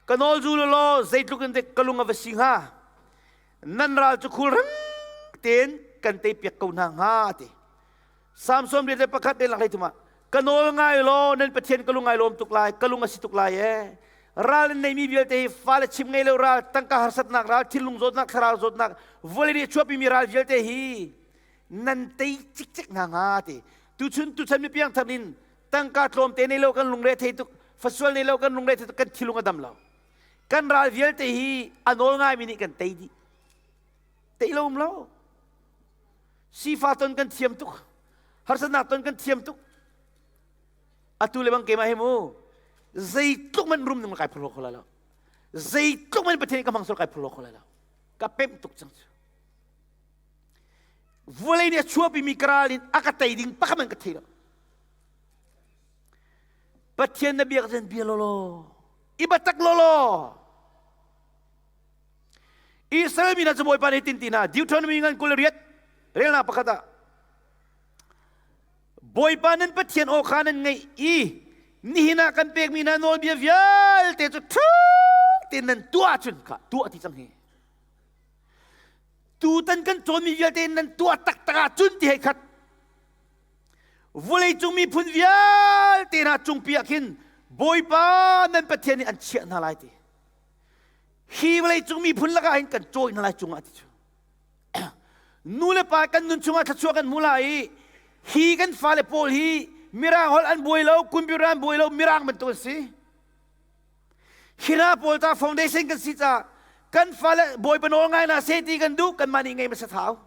Ka nawl zul law zeitluk in dik ka lung a va si hnga. Nan ral cu khul rang tein kan tei piak ko hna hnga ti. Samson rian le pakhat le lak thum ah ka nawl ngai law nan Pathian ka lung ai lawm tuk lai ka lung a si tuk lai ee ral in neimi vialte hi fale chim ngei lo ral tangka harsatnak ral thinlung zawtnak thlarau zawtnak vawlei nih chuahpi mi ral vialte hi nan tei cikcek hna hnga ti tuchun tuchan mi piang thar in tangka tlawmte nei lo kan lungre thei tuk fasual nei lo kan lungre thei tuk kan thilung a dam lo kan ral vialte hi a nawl ngaimi nih kan tei dih tei lo um lo Sifa ton kan thiam tuk. Harsatnak ton kan thiam tuk. Atu le bang keimah hi mu zeitluk man rum ning kai phurlo kho lai lo. Zeitluk man Pathian ka hmang sual kai phurlo kho lai lo. Ka pemh tuk cang cu. Vawlei nih a chuahpi mi ka ral in a ka tei ding pakhat man ka thei lo. Pathian na biak cun bia lawlaw. I batak lawlaw. Israel mi hna cu Bawipa nih tin ti hna Deuteronomy ngan 28 relnak pakhat ah Bawipa nan Pathian aw kha nan ngaih i nihin ah kan pekmi hna nawlbia vialte cu ṭha tein nan tuah ahcun kha tuah ti cang hi tutan kan cawnmi vialte nan tuah taktak ahcun ti hei khat vawleicung miphun vialte hna cungpi ah khin Bawipa nan Pathian nih an chiah hna lai ti Hi vawleicung miphun lakah hin kan cawi hna lai cungah ti cu. Nu le pa kan nun chungah thluachuah kan hmu lai i hi kan fale pawl hi mirang holh an buai lo, computer an buai lo, mirang bantuk an si. Hira pawl ta foundation kan si ca kan fale bawipa nawl ngai na se ti kan duh kanmah nih ngei hmasa thau.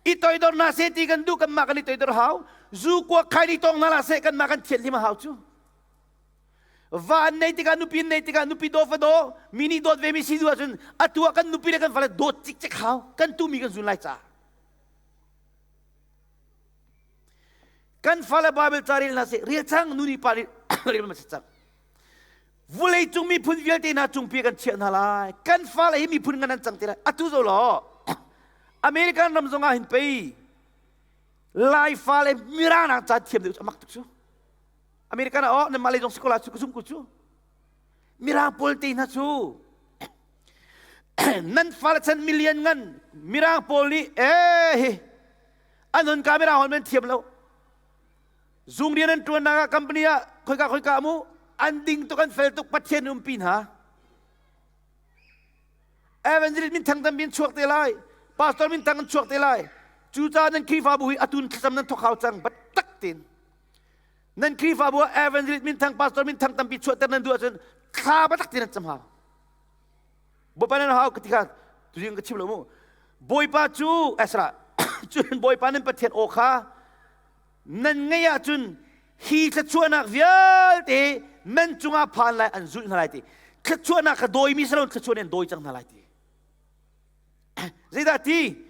I toidor na se ti kan duh kanmah kan i toidor hau. Zu kuak khai ni tong na la se kanmah kan thian hlim a hau cu. Va an nei tikah nupi an nei tikah nupi daw fa daw mi nih dawt ve mi si duh ahcun atu ah kan nupi le kan fale dawt cikcek hau kan tumi kan zun lai ca kan fale Bible ca rel hna seh rel cang nu nih pa nih rel ma cang vulei cung miphun vialte hna cungpi kan chiah hna lai kan fale hi miphun ngan an cang te lai atu zo law American ram zong ah hin pei Lai fale mirang nak ca thiam deuh amak tuk cu American ah oh nan mah lei zong si ko la cu ka zum ko cu Mirang pawl te hna cu. Nan fale chan million ngan mirang pawl nih ee hi an hun ka mirang hon men thiam lo. Zung rian an ṭuannak ah company ah khoika khoika mu an ding tuk an fel tuk Pathian umpi hna. Evangelist min thang tampi an chuak te lai. Pastor min thang an chuak te lai. Cucaah nan Khrihfabu hi atun thlacam nan thawk hau cang biatak tein. Nan Khrihfabu ah evangelist min thang pastor min thang tampi chuahter nan duh ahcun thla biatak tein nan cam hau. Bawipa nan hau ka ti kha tuzing ka chim lo mu. Bawipa cu Ezra cun Bawipa nan Pathian aw kha nan ngeih ahcun hi thluachuahnak vialte nan cungah phan lai an zulh hna lai ti. Thluachuahnak kha dawimi si lo thluachuah nih an dawi cang hna lai ti. Zeidah ti?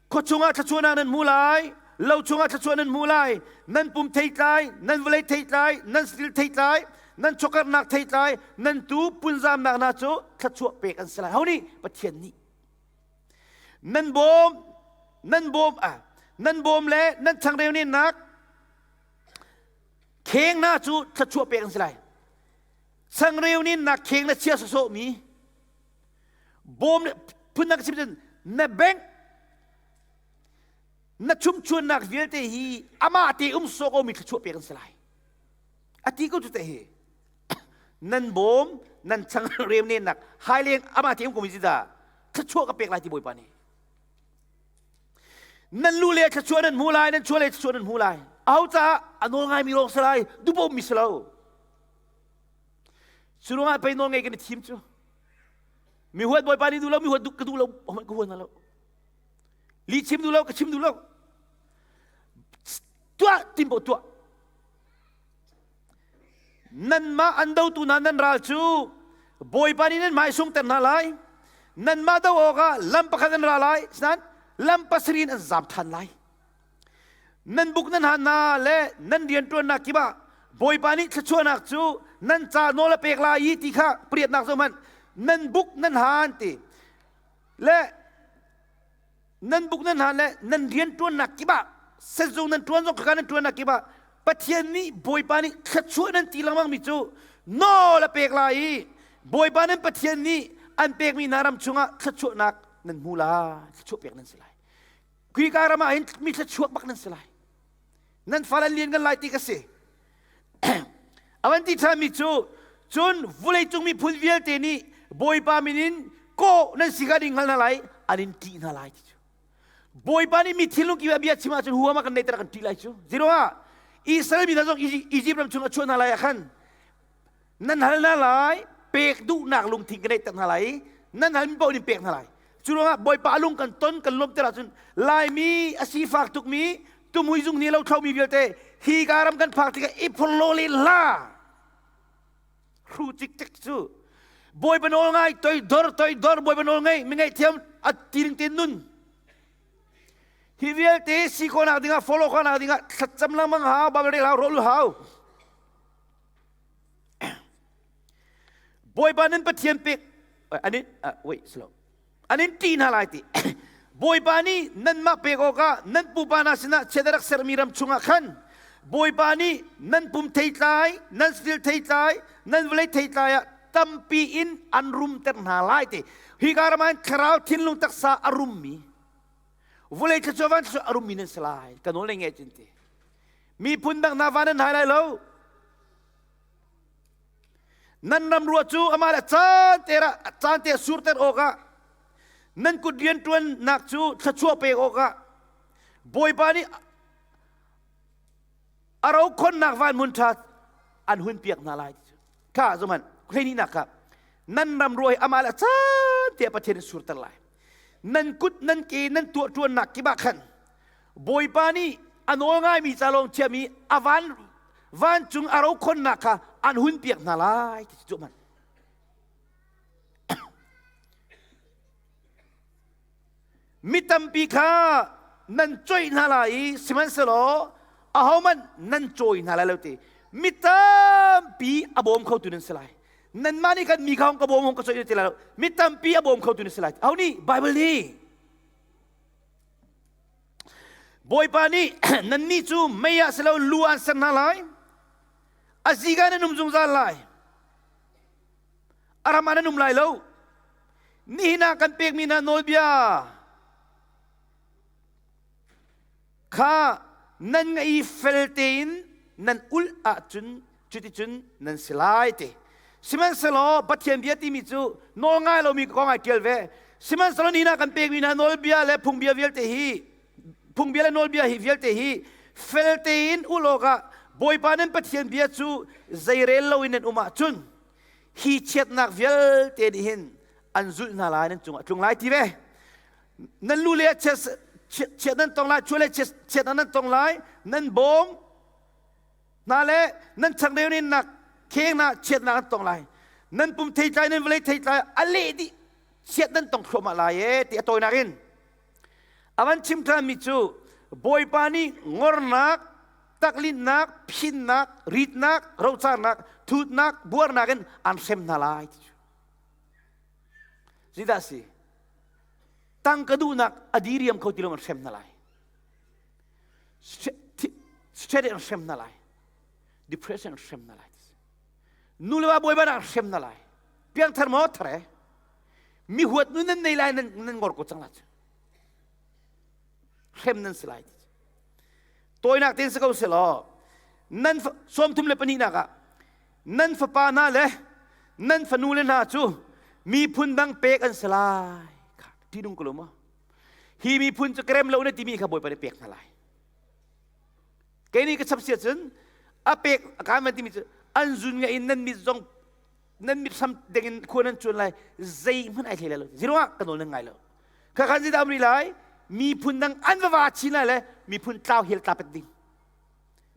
Khua chungah thluachuahnak nan hmu lai, lo chungah thluachuah nan hmu lai, nan pum theitlai, nan vawlei theitlai, nan satil theitlai, nan chawkarnak theitlai, nan tuu punzamnak hna cu thluachuah pek an si lai. Ho nih? Pathian nih. Nan bawm, nan bawm, ah, nan bawm le nan changreu nennak kheng hna cu thluachuah pek an si lai. Changreu nennak kheng na chia sawsawhmi bawm le phundang chim cun na bank na chumchuannak vialte hi amah te um sawk omi thluachuah pek an si lai a ti ko cu te hi nan bawm nan chang rem ne nak haileng amah te um ko mi dah thluachuah ka pek lai ti bawipa nih nan lu le thluachuah nan hmu lai nan chua le thluachuah nan hmu lai aho caah a nawl ngai mi lawng si lai dubom mi si lo cu ruangah pei nawl ngei kan i thim cu Mi huat Bawipa nih duh lo, mi huat ka duh lo, ka huat hna lo. Li chim duh lo, ka chim duh lo. Tuah tim paoh tuah. Nanmah an dotu hna nan ral cu Bawipa nih nan hmai sungter hna lai. Nanmah do awkah lam pakhat an ra lai, sinan lam pasarih in an zam than lai. Nan buk nan han hna le nan rianṭuannak kip ah Bawipa nih thluachuahnak cu nan ca nawl a pek lai i ti kha pariatnak zohhmanh nan buk nan han ti le nan buk nan han le nan rianṭuannak kip ah senzung nan ṭuan zong khaka nan ṭuannak kip ah Pathian nih Bawipa nih thluachuah nan ti lengmang mi cu nawl a pek lai i Bawipa nan Pathian nih an pekmi hna ram chungah thluachuahnak nan hmu lai thluachuah pek nan si lai Kuika ram ah hin mi thluachuak bak nan si lai. Nan fal an lian kan lai ti ka si. Avan ti ṭhanmi cu cun vawleicung miphun vialte nih Bawipa min in kawh nan si kha ding hngal hna lai an in ṭih hna lai ti cu. Bawipa nih mi thinlung kip ah bia chim ahcun huam ah kan neih kan ṭih lai cu. Zeruangah Israel mi hna zong Egypt ram chung a chuah hna lai ah khan nan hal hna lai pek duhnak lungthin ka neihter hna lai i nan halmi paoh in pek hna lai cu ruangah bawipa a lung kan ton kan lawmter ahcun laimi a sifak tukmi tumui zung nih lo thlomi vialte hi ka ram kan phak tikah i phorlo le la hru cikcek cu bawipa nawl ngai toi dor toi dor bawipa nawl ngei mi ngaihthiam a tiring te nun hi vialte si khawhnak dingah follow khawhnak dingah thlacam lengmang hau Bible rel hau rawl hau Bawipa nan Pathian pek an in wait slow an in ṭih hna lai ti Bawipa nih nanmah pek awkah nan pupa hna sinah chiat a rak sermi ram chungah khan Bawipa nih nan pum theitlai nan satil theitlai nan vawlei theitlai ah tampi in an rumter hna lai ti hika ram ah thlarau thinlung taksa a rummi vawlei thluachuah van thluachuah a rummi nan si lai ka nawl nei nge cun ti Miphun dang hna van nan hai lai lo. Nan ram rua cu amah le caan te caan te surter awkah nan kut rianṭuannak cu thluachuah pek awkah Bawipa nih a ro khonnak van hmun ṭha an hun piak hna lai. Kha zohhmanh hleihnih kha nan ram rua hi amah le caan te Pathian in surter lai. Nan kut nan ke nan tuah ṭuannak kip ah khan Bawipa nih a nawl ngaimi ca lawng thiam i a van vancung a rokhonnak kha an hun piak hna lai ti cu man. Mi tampi kha nan coih hna lai i sihmanhsehlaw ahohmanh nan cawi hna lai lo ti. Mi tampi a bawm khotu nan si lai. Nanmah nih khan mi kha hong ka bawm hong ka coih ti lai lo. Mi tampi a bawm khotu nan si lai. Aho nih? Bible nih. Bawipa nih nannih cu mei ah si lo lu ah an ser hna lai. A ziga nan um zungzal lai. A ram ah nan um lai lo. Nihin ah kan pekmi hna nawlbia kha nan ngaih i fel tein nan ulh ahcun cuticun nan si lai ti. Sihmanhsehlaw Pathian bia timi cu nawl ngai lomi kong ai ṭial ve. Sihmanhsehlaw nihin ah kan pekmi hna nawlbia le phungbia vialte hi phungbia le nawlbia hi vialte hi fel tein ulh awkah Bawipa nan Pathian bia cu zeirel loin nan um ahcun hi chiatnak vialte nih hin an zulh hna lai nan cungah tlung lai ti ve. Nan lu le chiat nan tong lai, chua le chiat nan tong lai, nan bawm hna le nan changreu nin nak kheng na chiatnak an tong lai. Nan pum theitlai nan vawlei theitlai a leh dih chiat nan tong thluahmah lai e ti a tawinak in. A van chim ṭhanmi cu Bawipa nih ngornak, taklinnak, phinnak, ritnak, rocarnak, thutnak, buarnak in an hrem hna lai ti cu. Zeidah si? Tangka duhnak a diriam kho ti lo an hrem hna lai. Stress an hrem hna lai. Depression an hrem hna lai. Nu le va bawipa an hrem hna lai. Piangthar maw thar e? Mi huat nu nan nei lai nan nan ngor ko cang la cu. Hrem nan si lai ti. Tawinak tein si ko se law nan 32 nak ah nan fapa hna le nan fanu le hna cu miphun dang pek an si lai. Kha ti nung ko lo maw? Hi miphun cu krem lo na timi kha Bawipa nih pek hna lai. Kei nih ka chap sia cun a pek a kaan van timi cu an zun ngai in nan mit zong nan mit hram deng in khua nan cuan lai zeihmanh ai thlei lai lo ziruang ah ka nawl nan ngai lo kha khan zeidah um rih lai miphun dang an va va chin lai le miphun tlau hel tla pet ding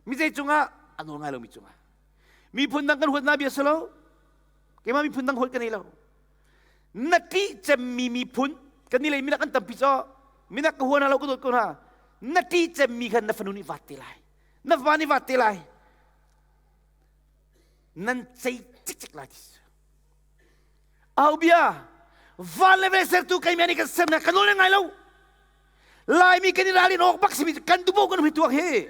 mi zei cungah a nawl ngai lo mi cungah miphun dang kan huat na bia si lo keimah miphun dang huat ka nei lo na ṭih cemmi miphun kan ni lei minak an tampi caw minak ka hua hna lo ka dawt ko hna na ṭih cemmi khan na fanu nih vat te lai na va nih vat te lai nan cei cikcek lai ti au bia van le vele sertu keimah nih kan sernak kan nawl ngai lo laimi kan i ralin awk bak simi kan dubo kan hui tuak hi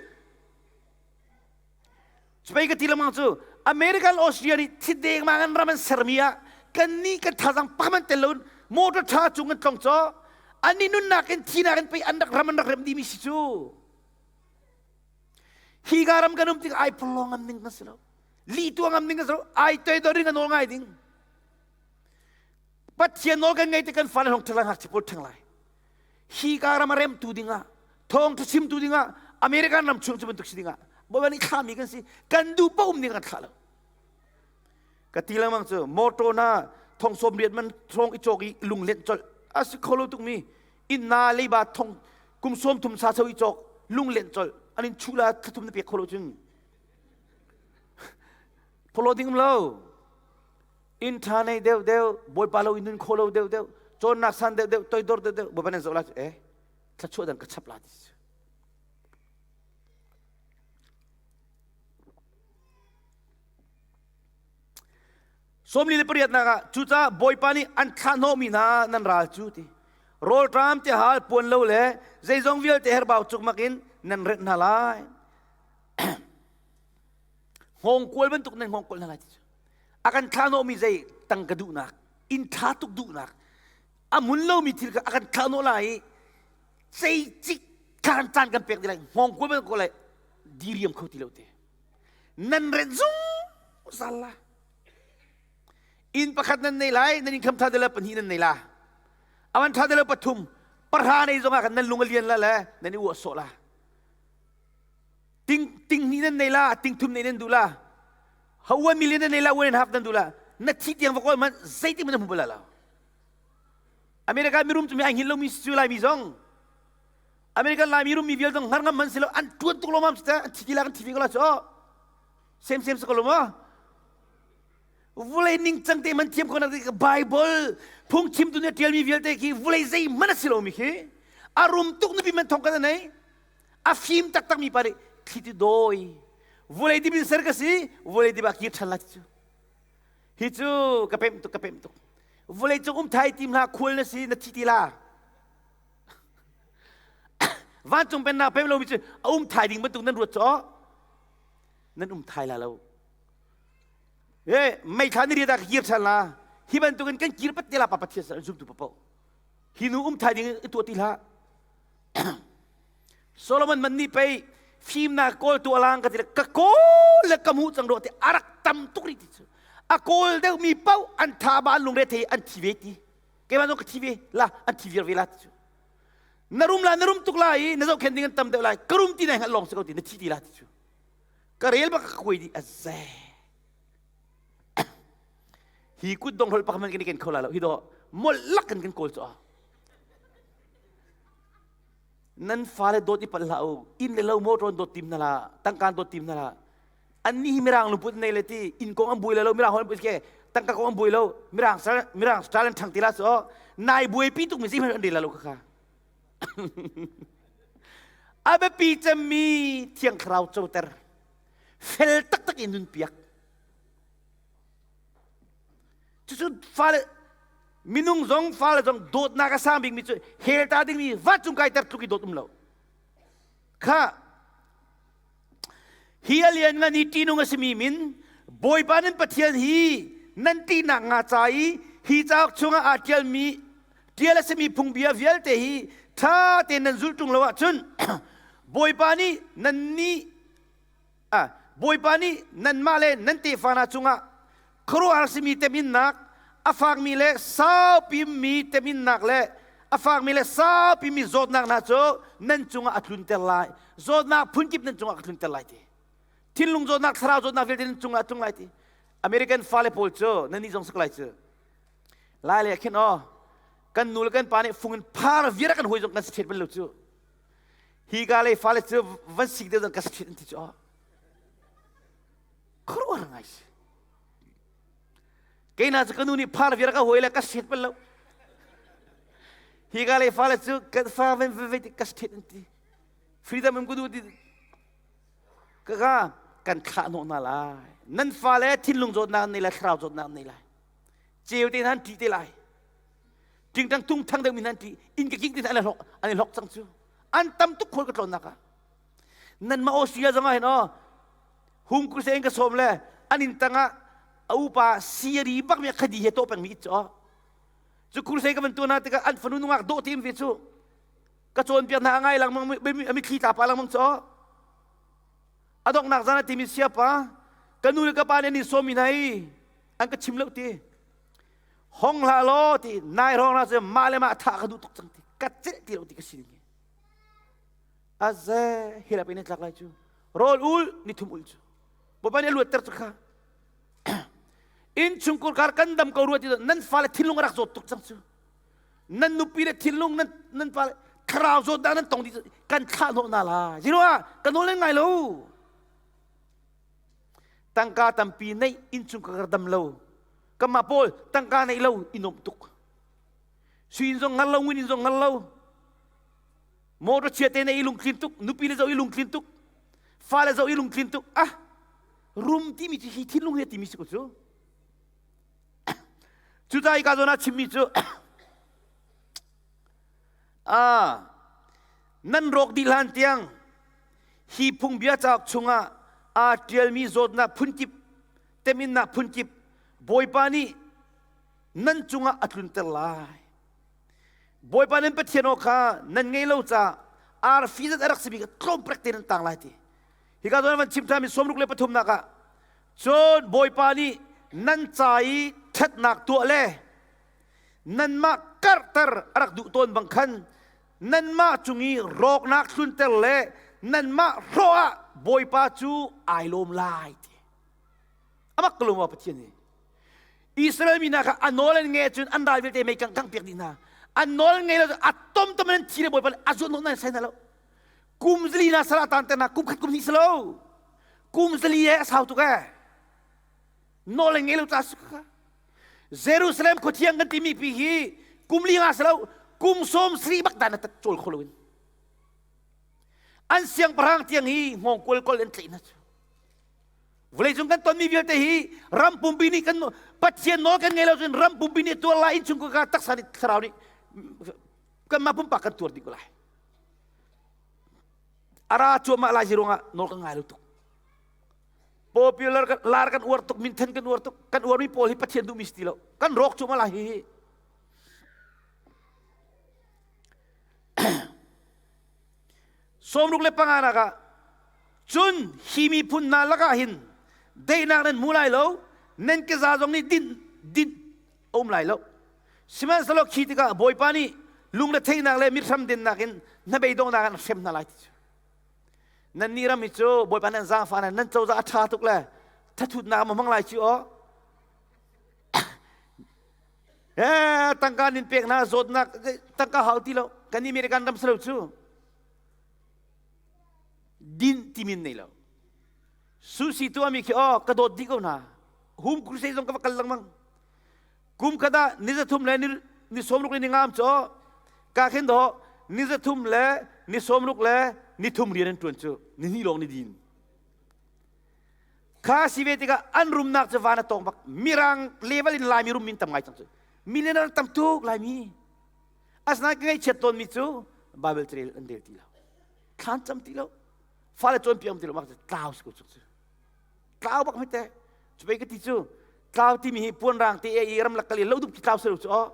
Cupei ka ti lengmang cu American Austria nih thideng mang an ram an sermi ah kan nih kan thazang pakhat man tel loin motor tha cung an tlong caw an nih nunnak in thinak in pei an rak ram an rak rem dimi si cu hi ga ram kan um tik ai purlong ngam ding kan si lo li tua ngam ding kan si lo ai toi dor ding a nawl ngai ding Pathian nawl kan ngei te kan fale hong thlang hak chipul thang lai hi ka ram a remtu dingah thawngtha chimtu dingah American ram chung cu bantuk si dingah Bawipa nih thlahmi kan si kan duh paoh um ding kan thlah lo ka ti lengmang cu motor na thong sawm riat man thong i cawk i lunglenh colh a si kho lo tukmi inn na leiba thong kum sawm thum sa cho i cawk lunglenh colh an in chu la thlathum na pek kho lo cun pholo ding um lo inn ṭha nei deuh deuh bawipa lo in nun kho lo deuh deuh cawnnak san deuh deuh toidor deuh deuh bawipa nan zoh la eh thluachuah dang ka chap la ti Sawmli le pariatnak ah cucaah Bawipa nih an thlahhnawhmi hna nan ral cu ti rawlṭam te hal puan lo le zeizong vialte herbau cukmak in nan renh hna lai hngawngkual bantuk nan hngawngkual hna lai ti cu a kan thlahnawhmi zei tangka duhnak inn ṭha tuk duhnak a mun lomi thil kha a kan thlahnawh lai i ceicik thlan caan kan pek ti lai hngawngkual bantuk ko lai diriam kho ti lo te nan renh zungzal la inn pakhat nan nei lai nan income ṭha deuh pahnih nan nei la aman ṭha deuh pathum pahra nei zongah khan nan lung a lian la le nan i uah sawh la Ting ting hnih nan nei la, ting thum nei nan duh la. Ha 1 million nan nei la, 1.5 nan duh la. Na thi tiang va kawl man zeitik man na hmu bal lo. America mirum cu mi ai hngilh lomi cu Laimi zong. American Laimi rum mi vial zong hngar ngam man si lo an tuan tuk lo mam si an thi ti la kan thi ve ko la cu. Same same si ko lo ma. Vulei ningcang te man thiam ko nak Bible phungchim tu nih tialmi vialte khi vulei zei man a si lomi khi a rum tuk nupi man thong kan nei a fim taktakmi pa nih thli dawi vulei dip in ser ka si vulei dip ah kir ṭhan la ti cu hi cu ka pemh tuk ka pemh tuk vulei cung um thai tim hlah khual na si na thi ti la vancung pennak pem lomi cu a um thai ding bantuk nan ruat caw nan um thai la lo e meithla ni riat ah ka kir ṭhan la. Hi bantukin kan kir pat te la pa Pathian sal zumtu papo. Hi nu um thai ding i tuah ti hlah. Solomon man nih pei fimnak kawl tu alang ka ti le ka kawl le ka hmuh cang ro ti arak tam tuk rih ti cu. A kawl deuh mi paoh an tha ba an lungre thei an thi ve ti. Keimah zong ka thi ve la an thi viar ve la ti cu. Na rum la na rum tuk la i na zohkhenh ding an tam deuh lai ka rum ti nai hngalh lawng si ko ti na thi ti la ti cu. Ka rel bak ka kuai dih a ze. Hi kut dong hlol pakhat man kan i ken kho la lo hi do molh lak in kan kawl cu nan fale dawt i palh hlah u inn le lo motor dawt tim na la tangka dawt tim na la annih hi mirang lungput nei le ti inn kong an buai lo mirang hol an ke tangka kong an buai lo mirang mirang style an ṭhang ti la so nai buaipi tuk mi si an rel lo kha a biapi cemmi thiang thlarau coter fel taktak in nun piak Cucu fale minung zong fale zong dawtnak a sang bikmi cu hell ta dingmi vancung kaiter tluk i dawt um lo. Kha hi a lianngan i ṭihnung a simi min Bawipa nan Pathian hi nan ṭihnak nga ca i hi cauk chungah aa ṭialmi ṭial a simi phungbia vialte hi ṭha tein nan zulh ṭung lo ahcun Bawipa nih nannih Ah, Bawipa nih nanmah le nan tefa hna cungah khuaruahhar simi teminnak, a fakmi le saupimmi teminnak le a fakmi le saupimi zawtnak hna cu nan cungah a tlunter lai. Zawtnak phunkip nan cungah ka tlunter lai ti. Thinlung zawtnak, thlarau zawtnak vialte nan cungah a tlung lai ti. American fale pawl cu nan nih zong sak lai cu. Lai le khin aw, kan nu le kan pa nih fung in phar viar kan huai zong kan si ṭhet bal lo cu. Hi ka lei fale cu van sik deuh zong ka si an ti cu khuaruahhar ngai si. Keina cu ka nu nih phar viar ka huai le ka set bal lo. Hi ka lei fale cu kan fa van van van ka si an ti. Freedom um ka duh ti. Ka ka kan thlah hnawh hna lai. Nan fale thinlung zawtnak an nei lai, thlarau zawtnak an nei lai. Ceu te hna an ṭih te lai. Tingtang tung thang deuh mi nan ti inn ka kik ti an i hlok an i hlok cang cu an tam tuk khual ka tlawnnak ah nan ma Australia zong ah hin aw hung ku se in ka sawm le an inn tangah a upa siri bak mi khadi he to peng mi it cu cu kurse ka van tuan tikah an fanu nungak dawh te ve cu ka cawnpiak hna a ngai langmang a mitthli tla pa langmang cu a donghnak zan a timi siapa ka nu le ka pa nih an in sawm mi hna hi an ka chim lo ti Hong hlah law ti nai hrawng na cu mah le mah thah ka duh tuk cang ti ka celh ti lo ti ka si ding aze hilap in tlak lai cu rawl ul ni thum ul cu bawipa nih a luatter cu kha innchung kurkar kan dam ko rua ti nan fale thinlung a rak zawt tuk cang cu nan nupi le thinlung nan nan fale thlarau zawt dah nan tong dih kan thlah hnawh na la ziruah ka nawl ngai lo tangka tampi neih innchung kar dam lo Kanmah pawl tangka neih lo i nuamh tuk. Sui in zong ngal lo, ngun in zong ngal lo. Motor chia te ne i lungtlin tuk, nupi le zoh i lungtlin tuk, fale zoh i lungtlin tuk. Ah, rum timi cu hi thinlung he timi si ko cu. Cucaah hi ka zawn ah chimmi cu ah nan rawk dih hlan tiang hi phungbia cauk chungah aa ṭialmi zawtnak phunkip teminnak phunkip Bawipa nih nan cungah a tlunter lai. Bawipa nan Pathian aw kha nan ngei lo caah arfi zat a rak simi kha tlawmprek te nan tang lai ti. Hika zawn van chim ṭhan mi sawmruk le pathumnak ah cun Bawipa nih nan ca i ṭhatnak tuah le nanmah karhter a rak duh tawn bang khan nanmah cung i rawknak tlunter le nanmah hrawh ah Bawipa cu ai lawm lai ti. Amak ka lung Pathian hi. Israel mi hna kha a nawl an ngei cun an ral vialte mei kang kang piak dih hna. An nawl an ngei lo a tom tom an thi le bawipa a zuan nawn sai hna lo. Kum zali na sala tan te na kum khat kum hnih salo. Kum zali he a sau tuk e. Nawl an ngei lo ca su kha. Jerusalem khuathiang kan timi pi hi kum li nga salo kum som sri bak dan ta chawl kho lo in. An siangpahrang tiang hi hngawng kual kol an tlaih hna cu. Vawleicung kan tonmi vialte hi ram pumpi nih kan Pathian nawl kan ngei lo cun ram pumpi nih tuar lai innchung ka taksa nih thlarau nih kanmah pumpak kan tuar dih ko lai. A ra cuahmah lai si ruangah nawl kan ngai lo tuk. Popular kan lar kan uar tuk, minthen kan uar tuk, kan uarmi pawl hi Pathian duhmi si ti lo. Kan rawk cu mala hi hi. 65 nak ah cun hi miphun hna lakah hin daihnak nan hmu lai lo, nan keza zong nih din din a um lai lo. Sihmanhsehlaw khi tikah Bawipa nih lungretheihnak le mithram dennak in hnabeidonghnak in a hrem hna lai ti cu. Nannih ram hi cu Bawipa nan zaangfah nan nan cozah a ṭha tuk le thathutnak ma hmang lai cu aw. Eh, tangka nin pek hna zawtnak tangka hau ti lo. Kan American ram si lo cu. Din timin nei lo. Susi tuahmi khi aw ka dawt dih ko hna. Hum crusade zong ka va kal lengmang. Kum khat ah ni zathum le ni sawmruk le ni ngam cu ka khin do ni zathum le ni sawmruk le ni thum rian an ṭuan cu ni hnih lawng ni din. Kha si ve tikah an rumnak cu van a tawng bak. Mirang level in Laimi rum min tam ngai cang cu. Millionaire tam tuk Laimi. Asinain ka ngaihchiat tawnmi cu Bible carel an rel ti lo. Thlan cam ti lo. Fale cawnpiak ti lo mak tlau si ko cu. Tlau bak hmete. Cu pei ka ti cu tlau timi hi puanrang te i ramlak kal i lo dup khi tlau si lo cu aw.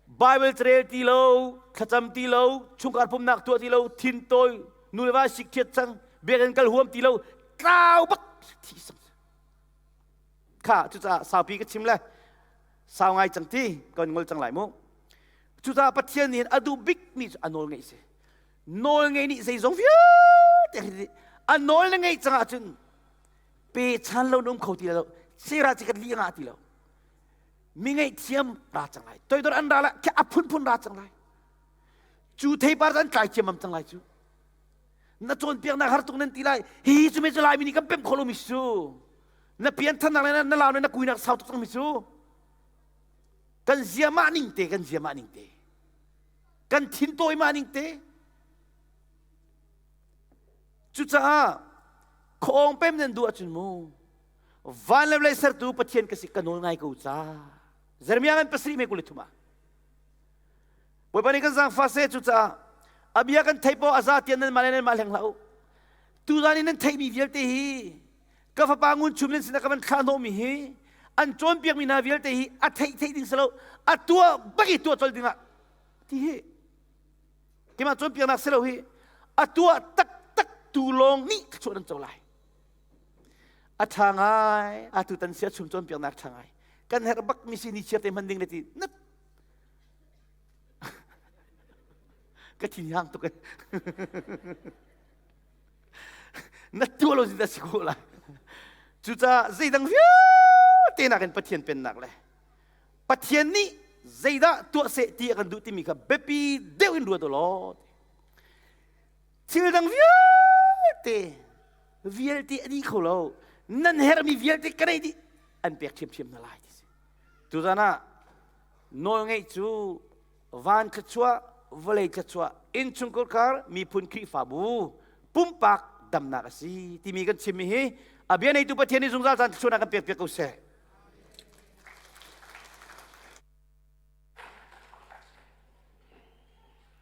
Bible carel ti lo, thlacam ti lo, chungkhar pumnak tuah ti lo, thin tawi, nu le va sik thiat cang, biakinn kal huam ti lo, tlau bak thi sang. Kha cucaah saupi ka chim le sau ngai cang ti kan ngol cang lai mu. Cucaah Pathian nih a duh bikmi cu a nawl ngeih si. Nawl ngeih nih zeizong vialte a nawl na ngeih cang ahcun pe chan lo na um kho ti lo sera ci kan li nga ti lo mi ngaihthiam ra cang lai toidor an ra la khi a phunphun ra cang lai cu theipar an tlai ciammam cang lai cu na cawnpiaknak har tuk nan ti lai hi cu me cu lai mi nih kan pemh kho lo mi su na pian thannak le na lau le na kuinak sau tuk cang mi cu kan zia mah ning te kan zia mah ning te kan thin tawi mah ning te cucaah khuaawng pem nan duh ahcun mu van le vawlei sertu Pathian ka si ka nawl ngai ko ca Jeremiah ngan pasarih me kul le thum ah Bawipa nih kan zaangfah seh cucaah a bia kan theih poah a za tian nan mah le nan mah hleng hlah u tuzan in nan theihmi vialte hi ka fapa ngun chum nan sinah ka van thlah hnawhmi hi an cawnpiakmi hna vialte hi a theih theih ding si lo a tuah bak i tuah colh dingah ti hi keimah cawnpiaknak si lo hi a tuah taktak tu lawng nih thluachuah nan co lai a ṭha ngai atu tan sia chum cawnpiaknak ṭha ngai kan herh bak mi si ni chiar te hman ding le ti na ka thin hang tuk na tuah lo zin si ko lai cucaah zeidang vialte nakin Pathian pennak le Pathian nih zeidah tuah seh ti a kan duh timi kha biapi deuh in ruat u law thil dang vialte vialte a dih kho lo nan herhmi vialte ka neih dih an pek ṭhiamṭhiam hna lai ti si tuzan ah nawlngeih cu van thluachuah vawlei thluachuah innchungkhar miphun Khrihfabu pumpak damnak a si timi kan chimmi hi a bia neitu Pathian nih zungzal caan thluachuahnak kan pek piak ko seh.